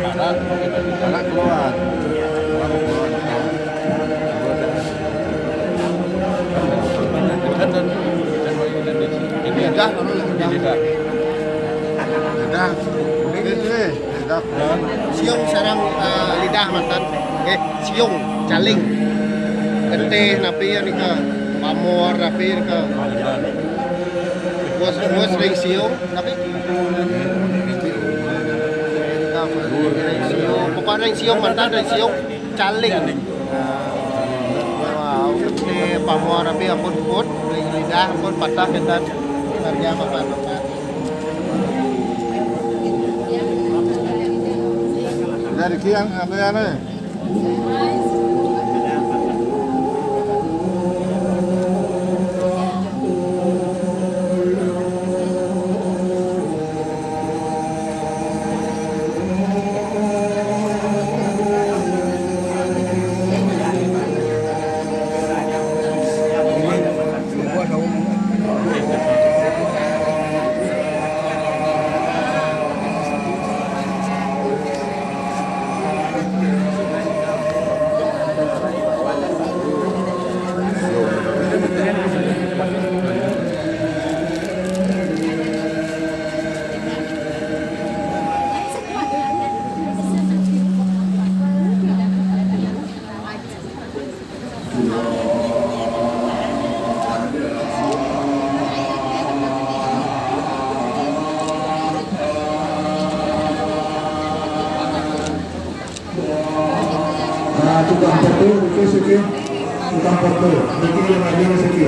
Bara, bara keluar. Ini dah, ini dah. Ini dah. Ini, eh. Siung sareng, eh, lidah manten. Eh, siung, caling. Getih napi nika, pamor napi nika. Bos, bos ring siung, napi? Ring siung, pokok ring siung, manten ring siung, caling. Wow, getih, pamor napi ampun puput, ring lidah ampun patah kita. Harga papan-papan. Dari kian, apa ya, nih? Ah, tukang foto, niki siki. Tukang foto, niki yang ada siki.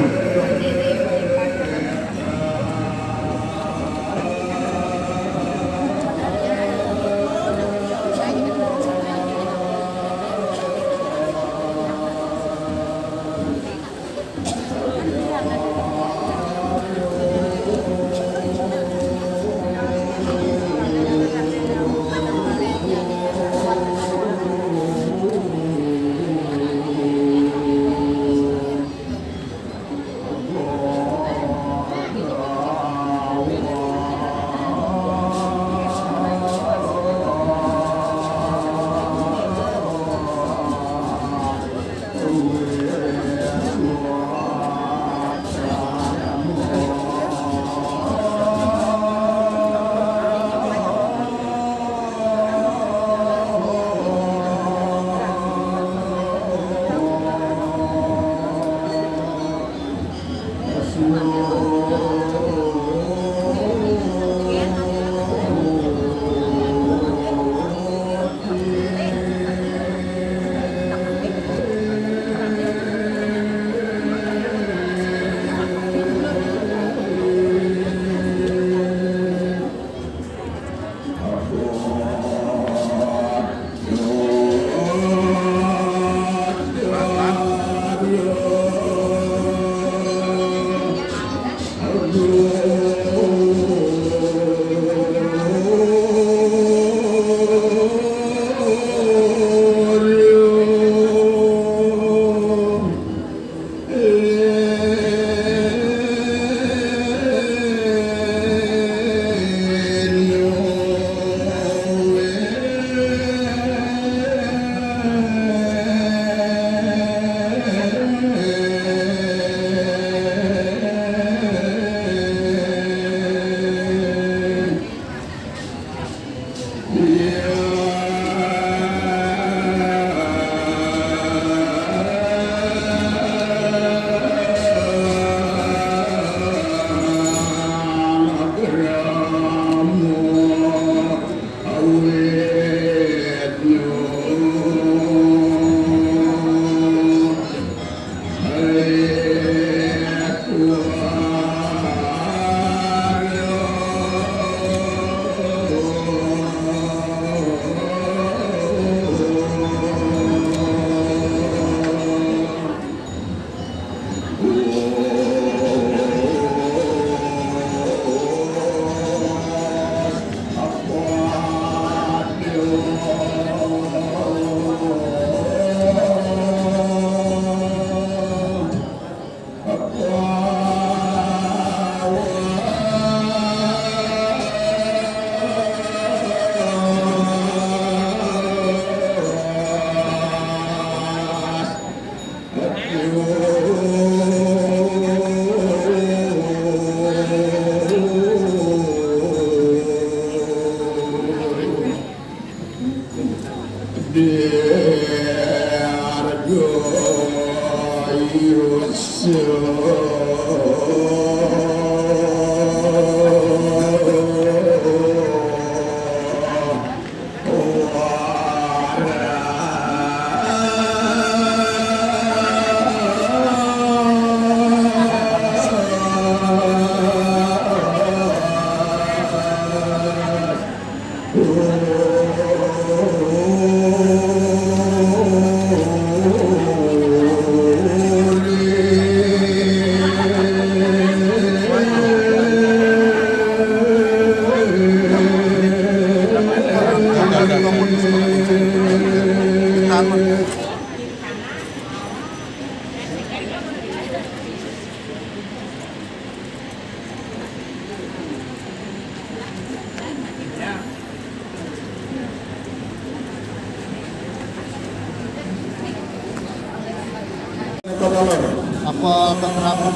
Apa kontrakan?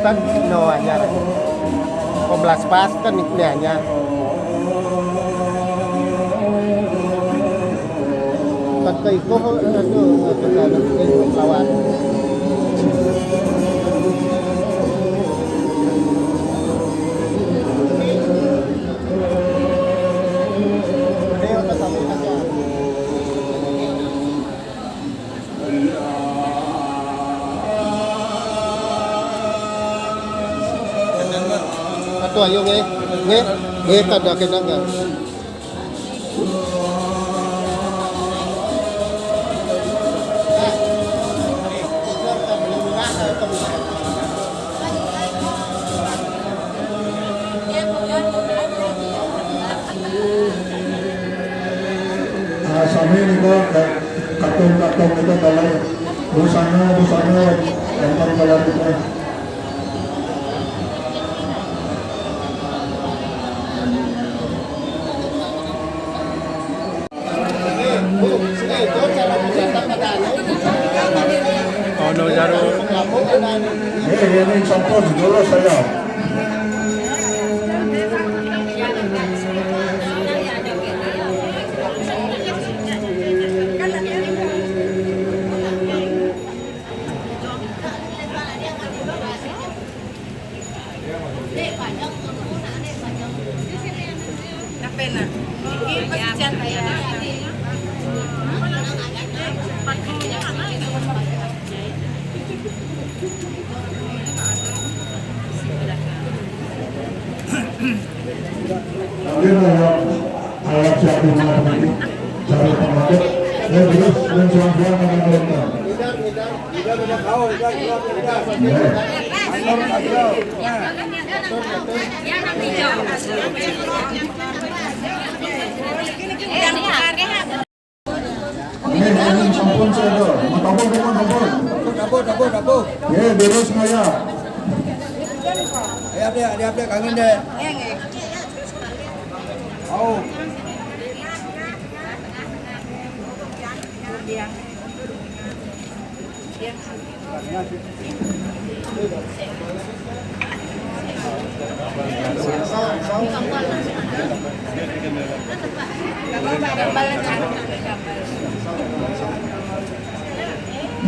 Kan no anyar. Pembelas pas kan ini anyar. Kan ke itu, itu, itu, itu, lawan. Ato ayo nge, nge, nge kada kena nge. Ah, sami niko, eh, katong-katong niko balai. Busana, busana, yang paling balai niko. Ono jaro. Eh, ini contoh dulu saya. Ayo, ayo, siap di mana, cari pemakai. Ya, terus, yang suang-suang, mana mereka? Ini, ini sampun saya dah. Mau tabur, tabur, tabur. Tabur, tabur, tabur, tabur. Ya, beres, Maya. Dia, dia, dia, dia kangen deh. Oh.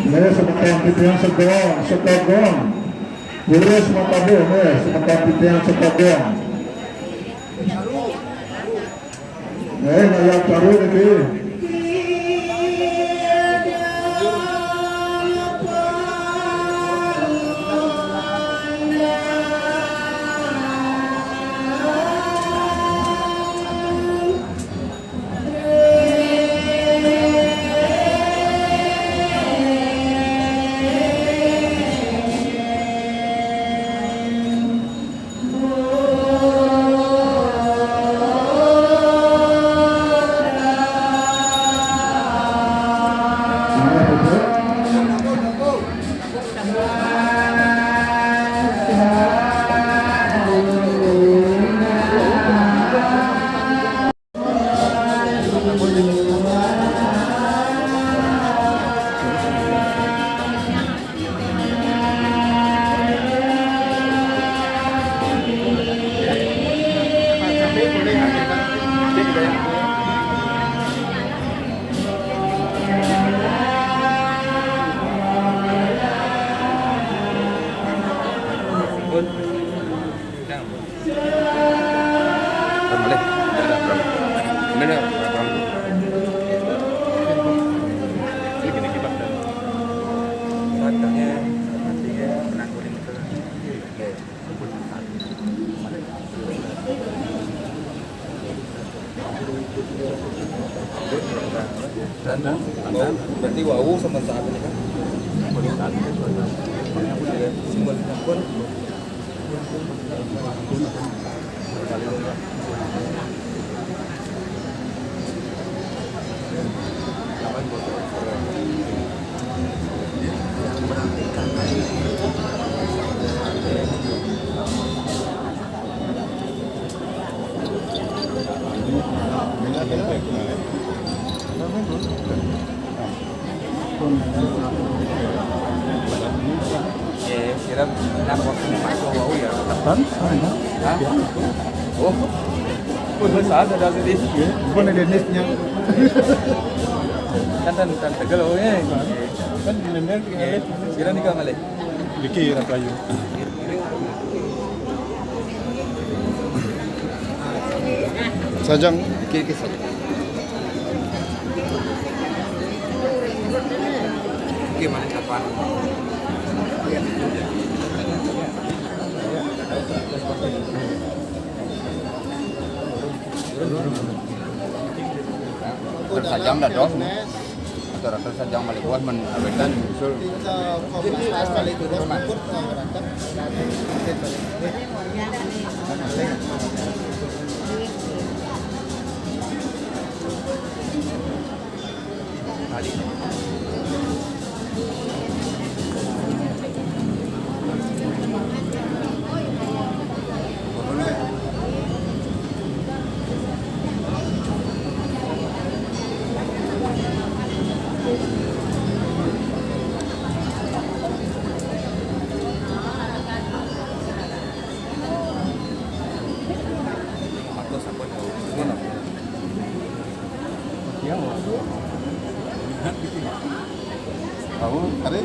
Ini semeton titiang Segong, Segong. Jurus matabu, ini semeton titiang Segong. Eh, ngayal taruh niki. Wau sama saat ini kan. Simbol pun. Iya, kira nak waktu masuk wau ya. Kan? Hah? Oh. Pun besar ada sedih. Pun ada nesnya. Kan tan tan tegal oh eh. Kan benar. Kira ni kau malih. Dikira kayu. Sajang. Oke, oke, Sajang. Oke, mana kapan? Terus Sajang dah dos nih. Rata-rata Sajang malih buah men awetan usul. Tahu? Ada?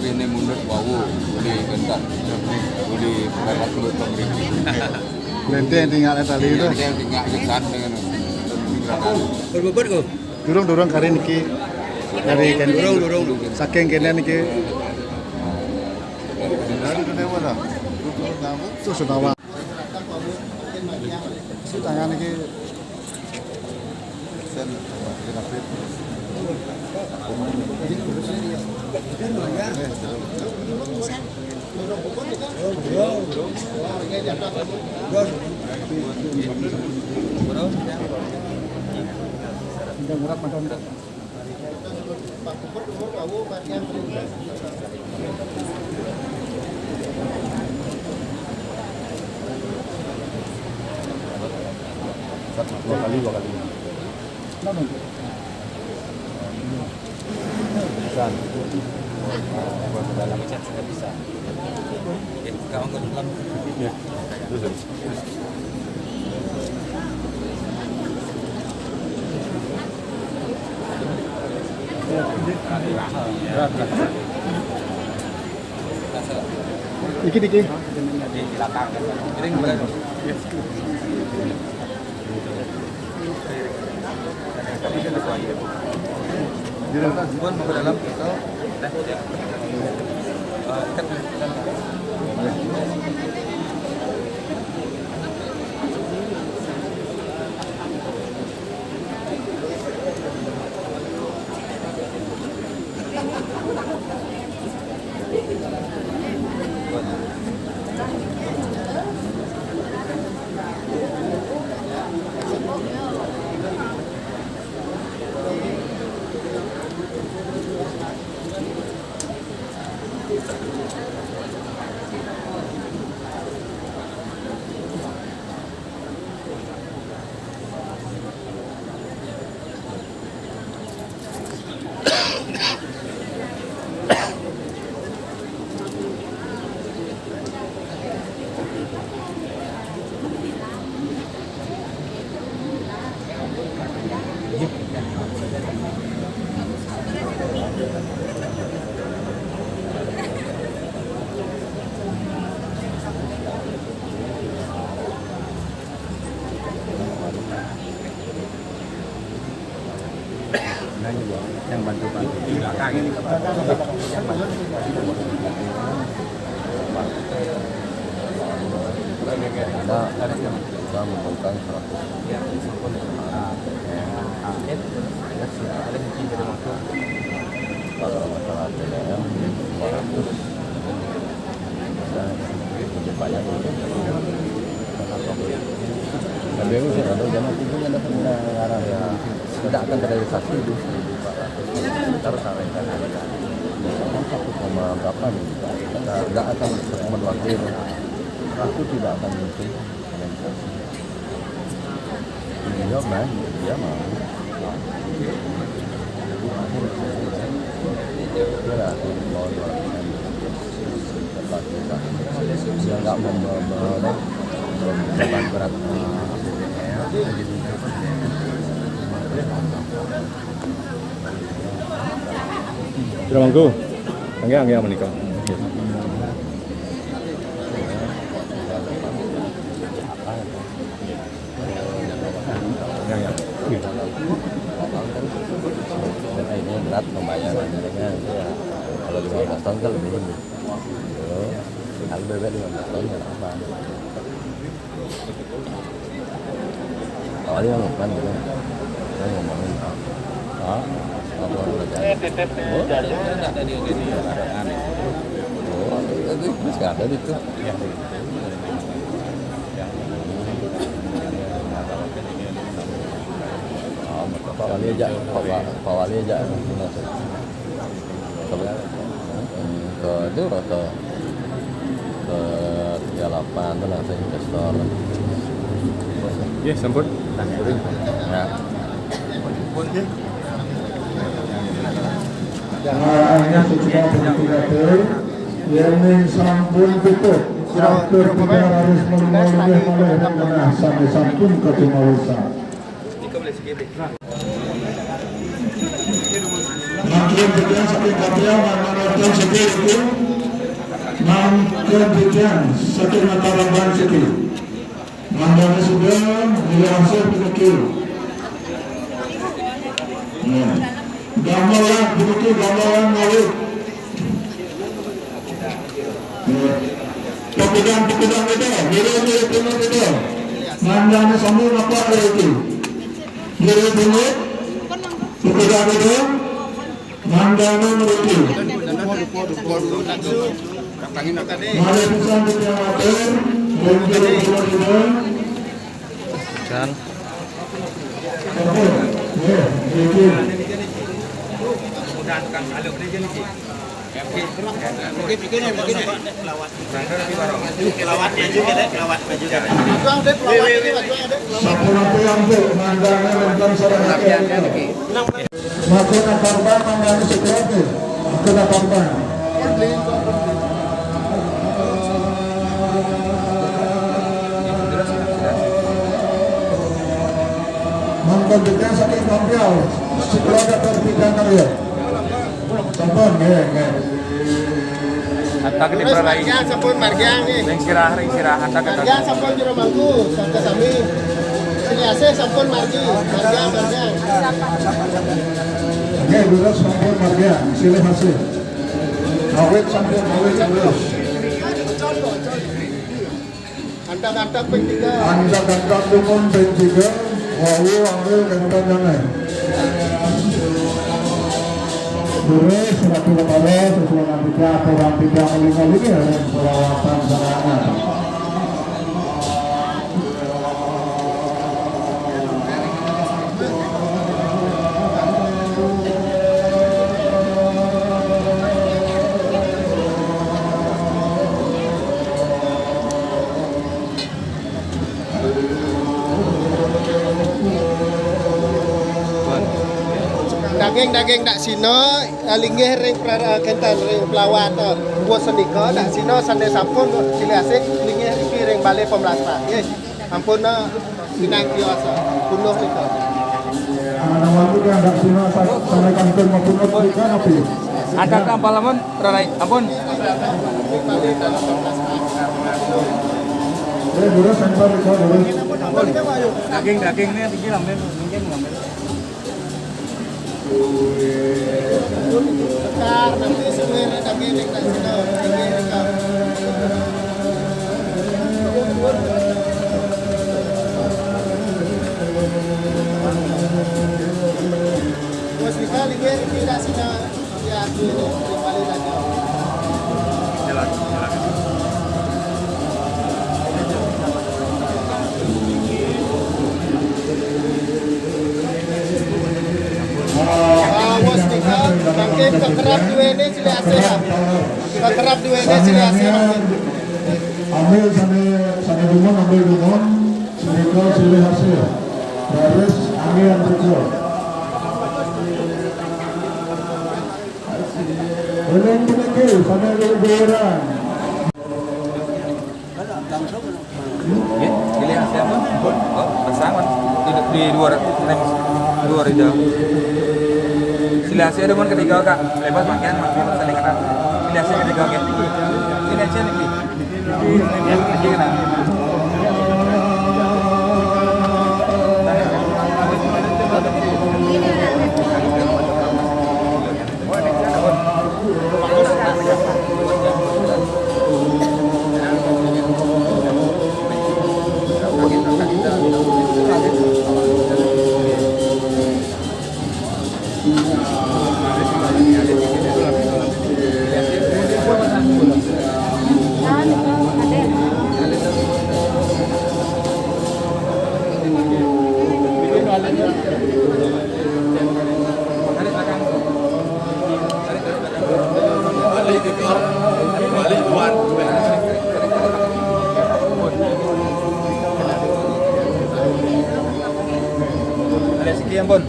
Ini mundur wau, boleh bentar. Boleh berat mulut pemerintah. Lenteng tinggal tali itu. Lenteng tinggal ikan dengan. Berbobot kok. Durung-durung kari niki dari kene. Durung, durung. Saking kene niki. Susu bawang. Tangan niki. Udah murah, madam. Satu, dua kali, dua kali. Bisa. Buat ke dalam. Bisa, sudah bisa. Oke, kau angkat dalam. Ya. Terus. Iki, iki. Nah, ini, Bu, yang bantu-bantu. Di belakang ini. Ada, ada. Kita menurunkan seratus. Kalau masalah T L M, dua ratus. Lebih banyak itu. Tapi aku sih ada, jangan tidur, jangan, ya, tidak akan terrealisasi itu. Kita harus sampaikan aja. Misalkan satu koma berapa nih? Nggak, nggak akan satu koma dua triliun. Aku tidak akan mungkin. Dia main, dia mau. Dia lah, mau dua persen. Dia nggak mau, mau, mau, mau berat, berat. Sudah mangku. Angge, angge menikah. Ya, ya. Ini berat pembayarannya, ya. Kalau lima belas tahun kan lebih ini. Kalau bebek lima belas tahun nggak apa. Awalnya kan gitu. Saya ngomongin, ah, ah, apa, oh, ada di, oh, itu masih ada di itu. Oh, Pak Wali aja, Pak Wa-, Pak Wali aja. Kalau, hmm, ke itu, ke, ke tiga delapan itu langsung investor. Ya, sampun. Ya. Nah, akhirnya sesudah berpidato, yang sampun tutup. Hampir tiga ratus lima puluh malih mengenah sampai sampun ke Cuma Wisa. Mangkin kita saking Kapiau, mangkin kita sedih itu. Mangkin kita saking Mataraban sedih. Mandana sudah, dia hasil sedih. Ya. Gamelan sedih, gamelan mawit. Ya. Pekedang-pekedang itu, mirip-mirip itu. Mandana sama apa itu? Mirip-mirip. Pekedang itu. Mandana mriki. Malih pisan titiang matur, ring jero kula. Dan. Oke, nggih, nggih. Kelawat maju, kelawat maju, kelawat maju. Sampun, ampun, ampun, mangga wonten sareng. Mangga korban, mangga sekelompok. Mangga korban. Mangga juga saking Kapiau, sekelompok terpidana ya. Sampun, nggih, nggih. Hatta gedé. Terus perarai. Margian sampun, margian nggih. Ring sirah, ring sirah, hatta gedé. Margian sampun jero mangku, sangka sami. Silih asih sampun margi, margian, margian. Nggih, leres sampun margian, silih asih. Awit sampun, awit leres. Antak-antak ping tiga. Antak-antak dumun ping tiga. Wau ambil kenten jane. Terus, ratu kepala, sesuai nanti dia, orang tidak melingkar ini ya, yang perawatan sarana. Daging-daging dak sina, eh, linggih ring pra-, eh, kenten ring pelawat, eh, buat senika, dak sina sandai sampun, silih asih, linggih iki ring balai pemlastar. Nggih. Ampun, eh, sinang kios, eh, punduh nika. Anak-anak muda dak sina sa-, sandai kantun maupun nika napi? Ada kampalaman, rarai, ampun. Eh, durus, sensor, durus. Daging, daging ini tinggi, ambil, mungkin ngambil. Sekar, nanti sumber, daging, daging, daging, daging. Ah, wes nika, mangke kakerab duwene cilik asih, ya. Kakerab duwene cilik asih, mangke. Ambil sane, sane dumun, ambil dumun, sane kau silih asih. Baris, ambil yang betul. Ulun puniki, sane dumun. Nggih, pilih siapa? Oh, bersama. Di, di luar, luar itu. Silih asih dumun ketiga, Kak. Bebas makan, makan, saling kenal. Silih asih ketiga, nggih. Silih asih niki. Ya, niki kenal. Ada sekian pun.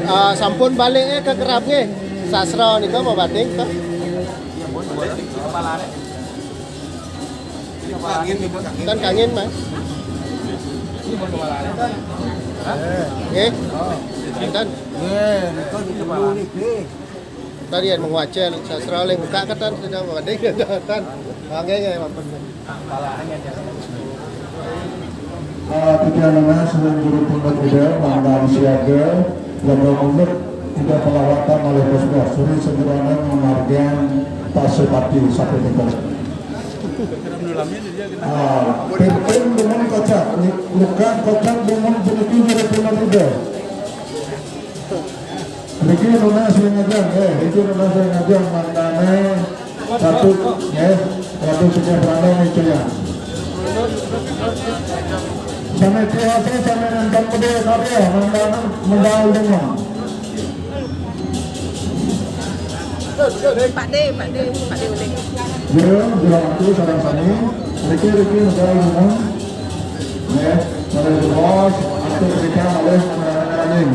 Ah, sampun balik, eh, kakerab nggih. Sastra nika mabading to? Kan kangin, Mas. Nggih. Kan. Nggih, nika dulu niki. Tadi yang mengwacel sastra oleh buka ketan sudah mabading ketan. Ah, nggih, nggih, mampun. Ah, titiang nunas ring juru pundut Ida, mangda siaga, lemah mundut Ida pelawatan malih puspah, suri segeraning ngamargiang pasupati sapunika. Ah, pimpin dumun kocap, ni-, bukan kocap dumun puniki juru pundut Ida. Niki nunas ring ajeng, eh, niki nunas ring ajeng mangdane Ratu, eh, Ratu Setia Pranda nicayang. Sane tihasa sane nenten budi karya mangdane medal dengan. Pak De, Pak De, Pak De uling. Jero, jero aku sareng sami. Riki, riki, medal dengan. Nggih, malih luwes, atur kita malih ngarang-ngarangin.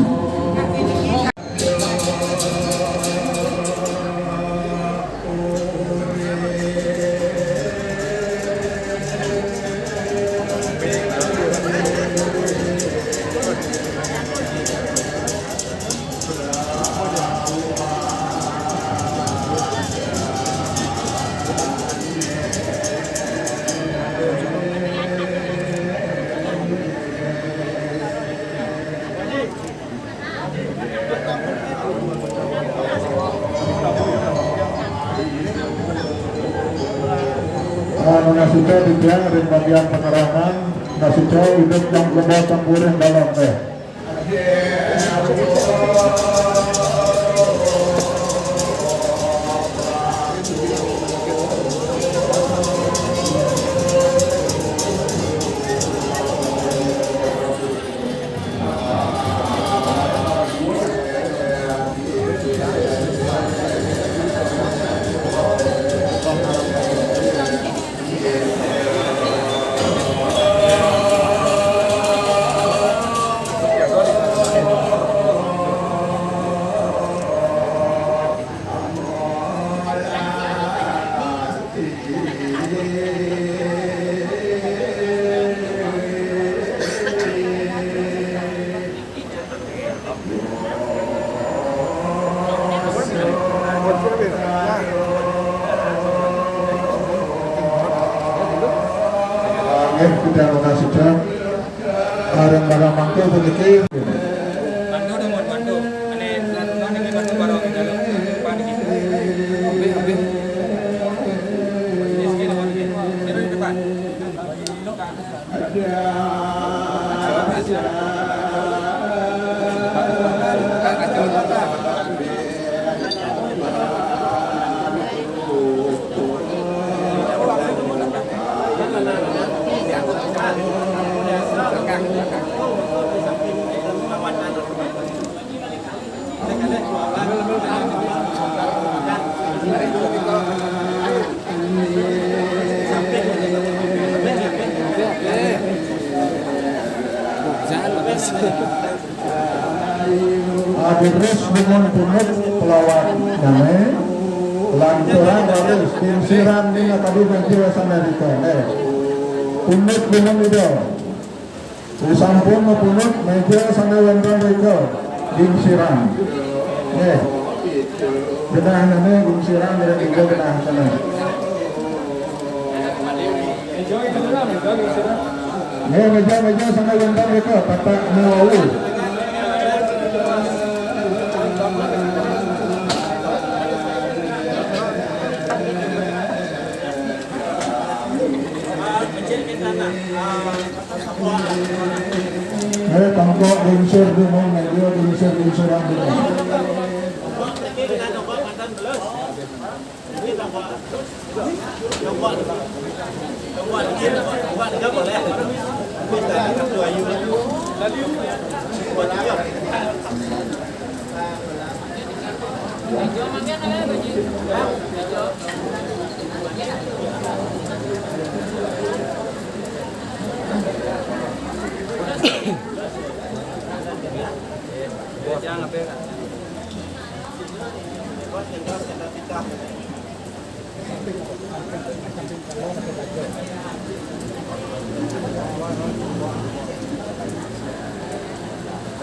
Ah, nunas icah titiang ring bagian penerangan, nunas icah idup yang kebal tengkuring dalam teh. Nggih, kita lokasi jam. Areng barang mangkil puniki. Bantu dong, Mon, bantu. Ane, anu, anu, bantu barang di dalam. Panik. Ambil, ambil. Terus dengan punut pelawat name, lanturan harus pingsiran dina tadi nanti rasanya dikene. Punut dengan itu. Sampun mapunut meja sana wonten rika. Pingsiran. Nggih. Genah name pingsiran dari tiga genah sana. Nggih, meja-meja sana wonten rika, papak mewawu. Eh, tangkok lingsir dulu, meja lingsir-lingsir dulu.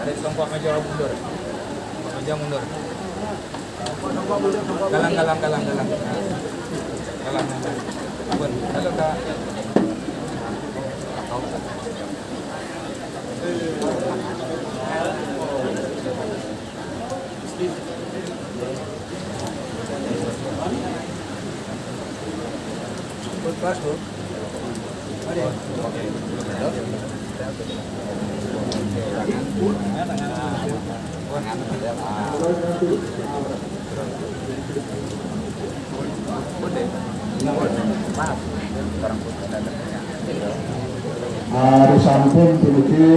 Tarik kelompok meja mundur. Kelompok meja mundur. Galang, galang, galang, galang. Galang. Ampun. Halo, Kak. Ari sampun puniki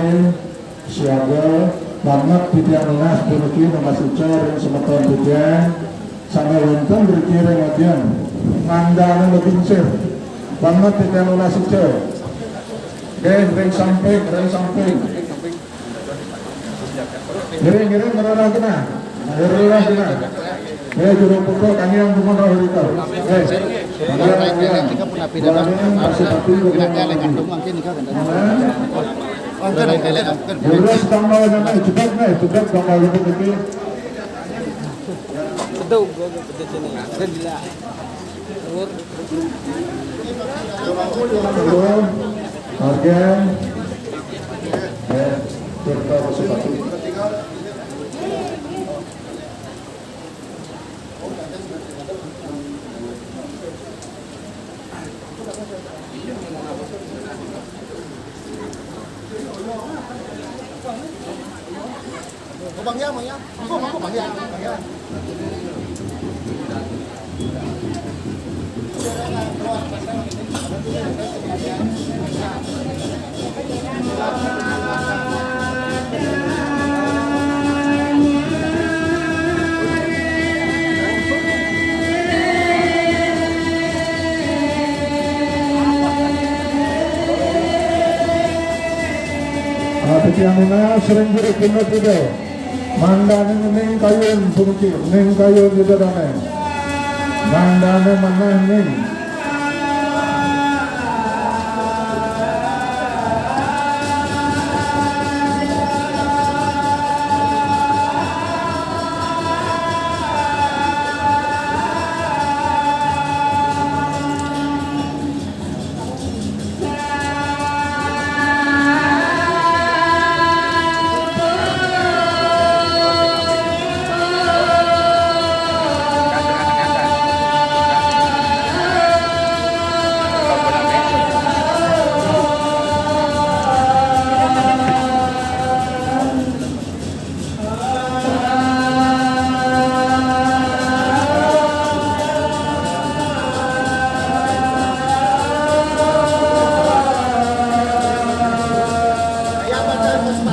siaga banget titiang nunas puniki nunas ica ring semeton titiang sane wenten riki ring adian. Nandane lebingsir banget titiang nunas ica. Nggih, ring samping, ring samping. Ngiring, ngiring, ngerorah genah. Ngerorah genah. Eh, juru pukul kami yang demen roh rika. Eh, kami yang, kami yang. Buahnya masih tapi bukan lagi. Mana? Terus tambah nama, cepat nih, cepat tambah itu. Aduh, gua gua pedet ini. Gila. Telur. Telur. Harga. Eh, serta sepatu. Bang Yang, Bang Yang. Bang Yang, Bang Yang. Ati tiang nunas ring juru punut ida. Mandane ning kayun puniki, ning kayun ida dane. Mandane manah ning.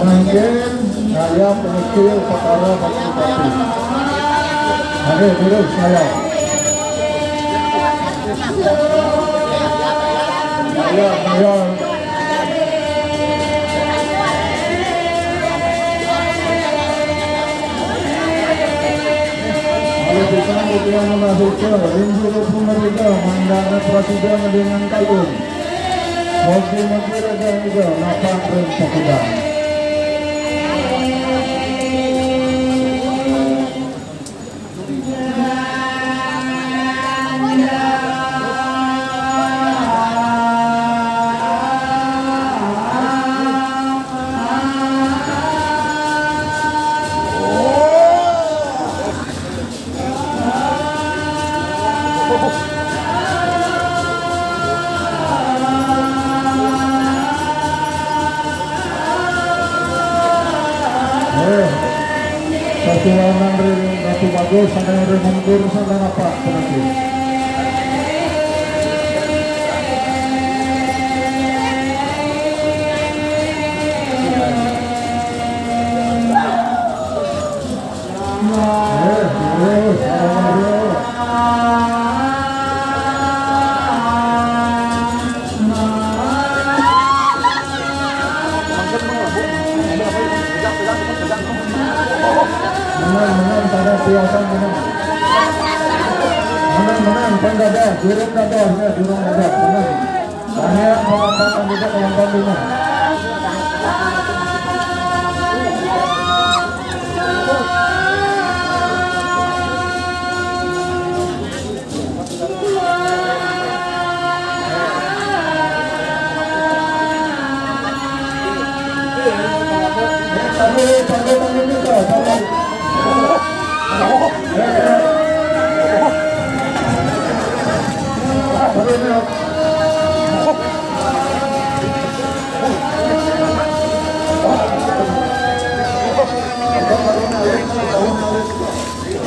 Mangkin ngayah pengecil perkara bagi tapi. Ayo, terus ngayah. Ngayah, ngayah. Bukan itu yang mengakhirkan, rindu pemerintah, mandangnya presiden dengan kalung. Mogi-mogi raja juga, lapang ring pakudan. Eh, perjuangan dari Ratu Bagus, ada yang dari Mungkur, sana apa penanti? Menang, menang, pada piasan menang. Menang, menang, penggadah, jurung gadah, ya, jurung gadah, menang. Banyak penonton juga, penonton juga.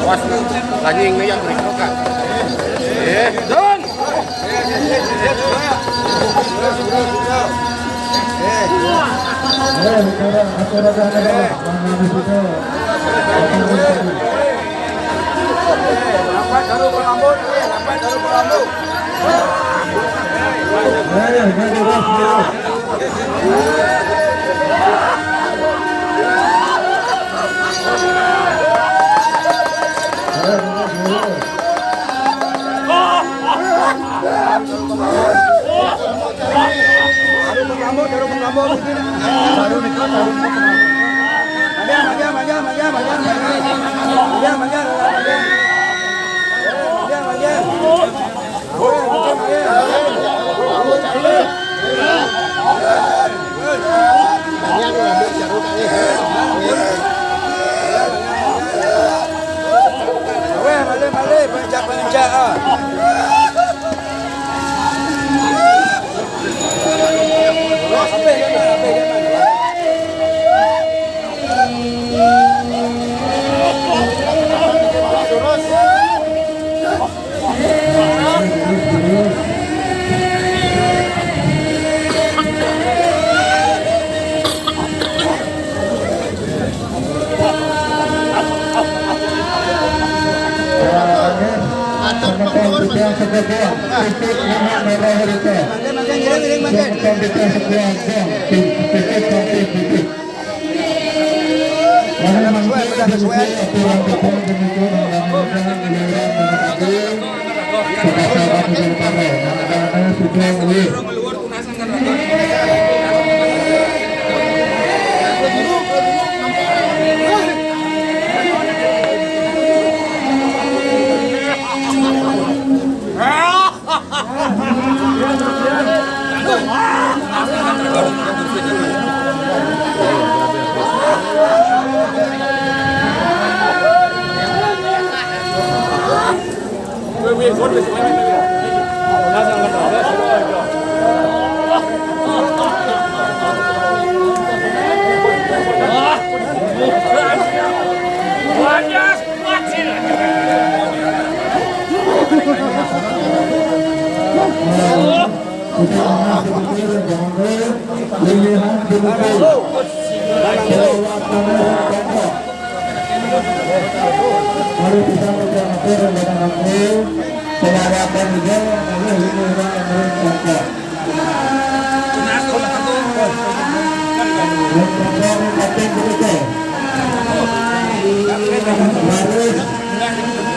Awas, anjing nih yang berikut kan. Eh, Don.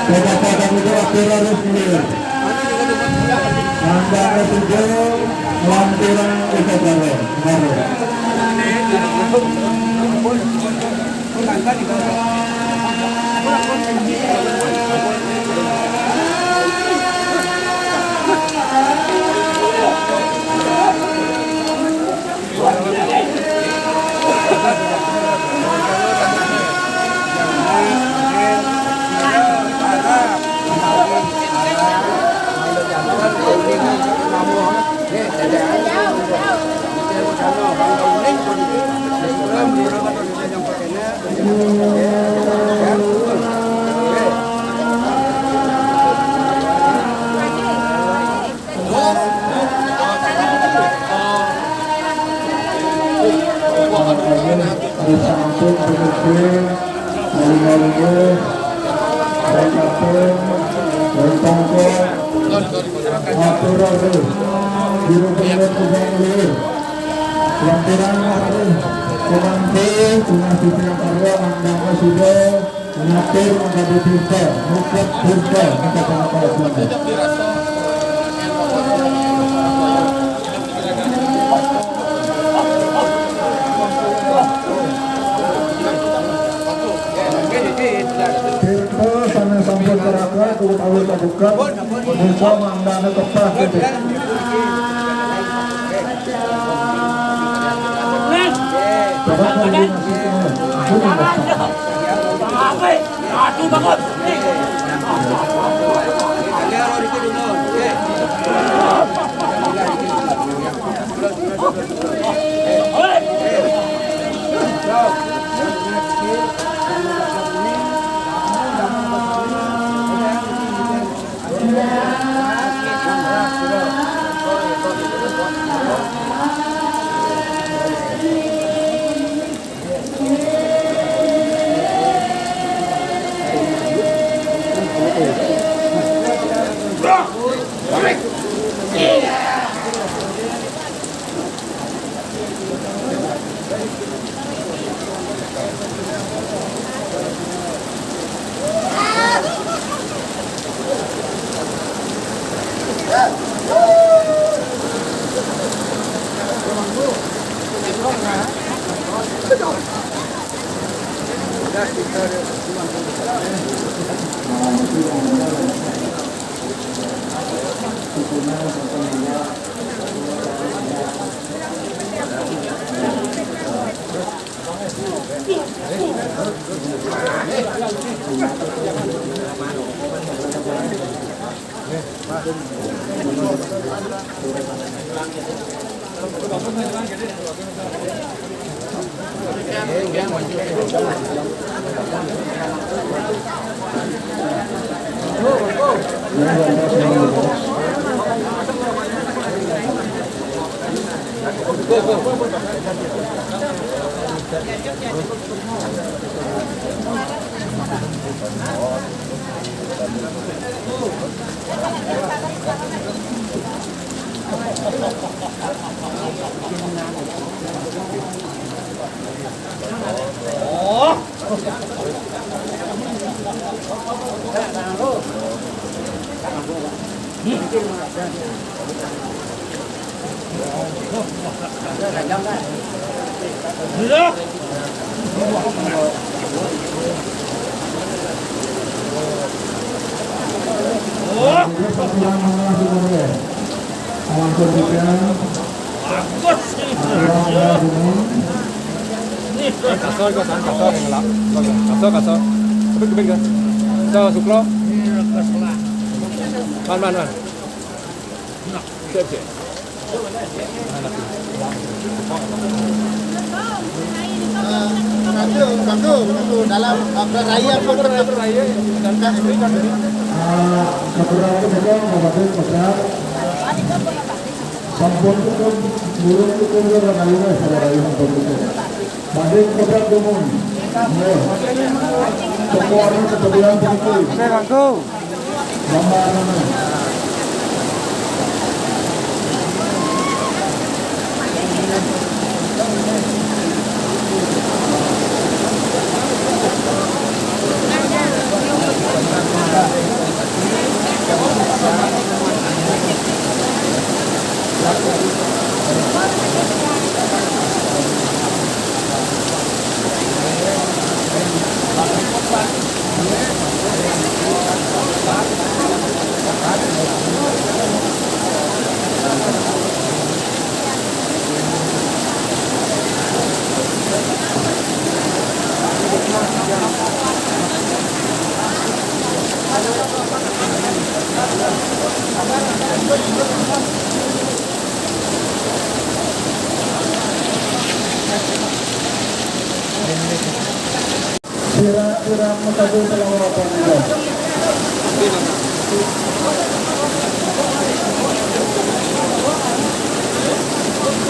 Bapak dan Ibu, atur arus mundur. Anda tujuh, lampiran kita baru. Baru. Sampun, sampun, sampun, sampun, sampun, sampun, sampun, atur, atur. Juru pengingat pegang dulu. Lampiran, atur. Komando, Tunas Pimpinan Karya, Mandang Sudo, Ngatur, Mengkabu Tirta, Mukat Tirta, Mengkabu Tirta. Tirta sané sampun terakhir, kudu awal kabuka, bisa mandana tepat gitu. Aduh, bagus. Kasar, kasar, kasar yang ngelak. Kasar, kasar. Kebit, kebit, kasar. Kasar, sukro. Man, man, man. Sip, sip. Satu, satu, satu. Dalam, uh, perayaan pun tetap berayaan. Dan Kak Hendri, Kak Hendri. Ah, Kak Hendri, Kak Hendri, Kak Hendri. Sampun cukup, burung cukup, ya, Kak Hendri, Kak Hendri, sampun cukup. Banding kotak dumun. Ya. Toko anu kebetulan pengkul. Oke, Bangku. Gambar anu. Sira, sira mo sabi sa mga pamilya.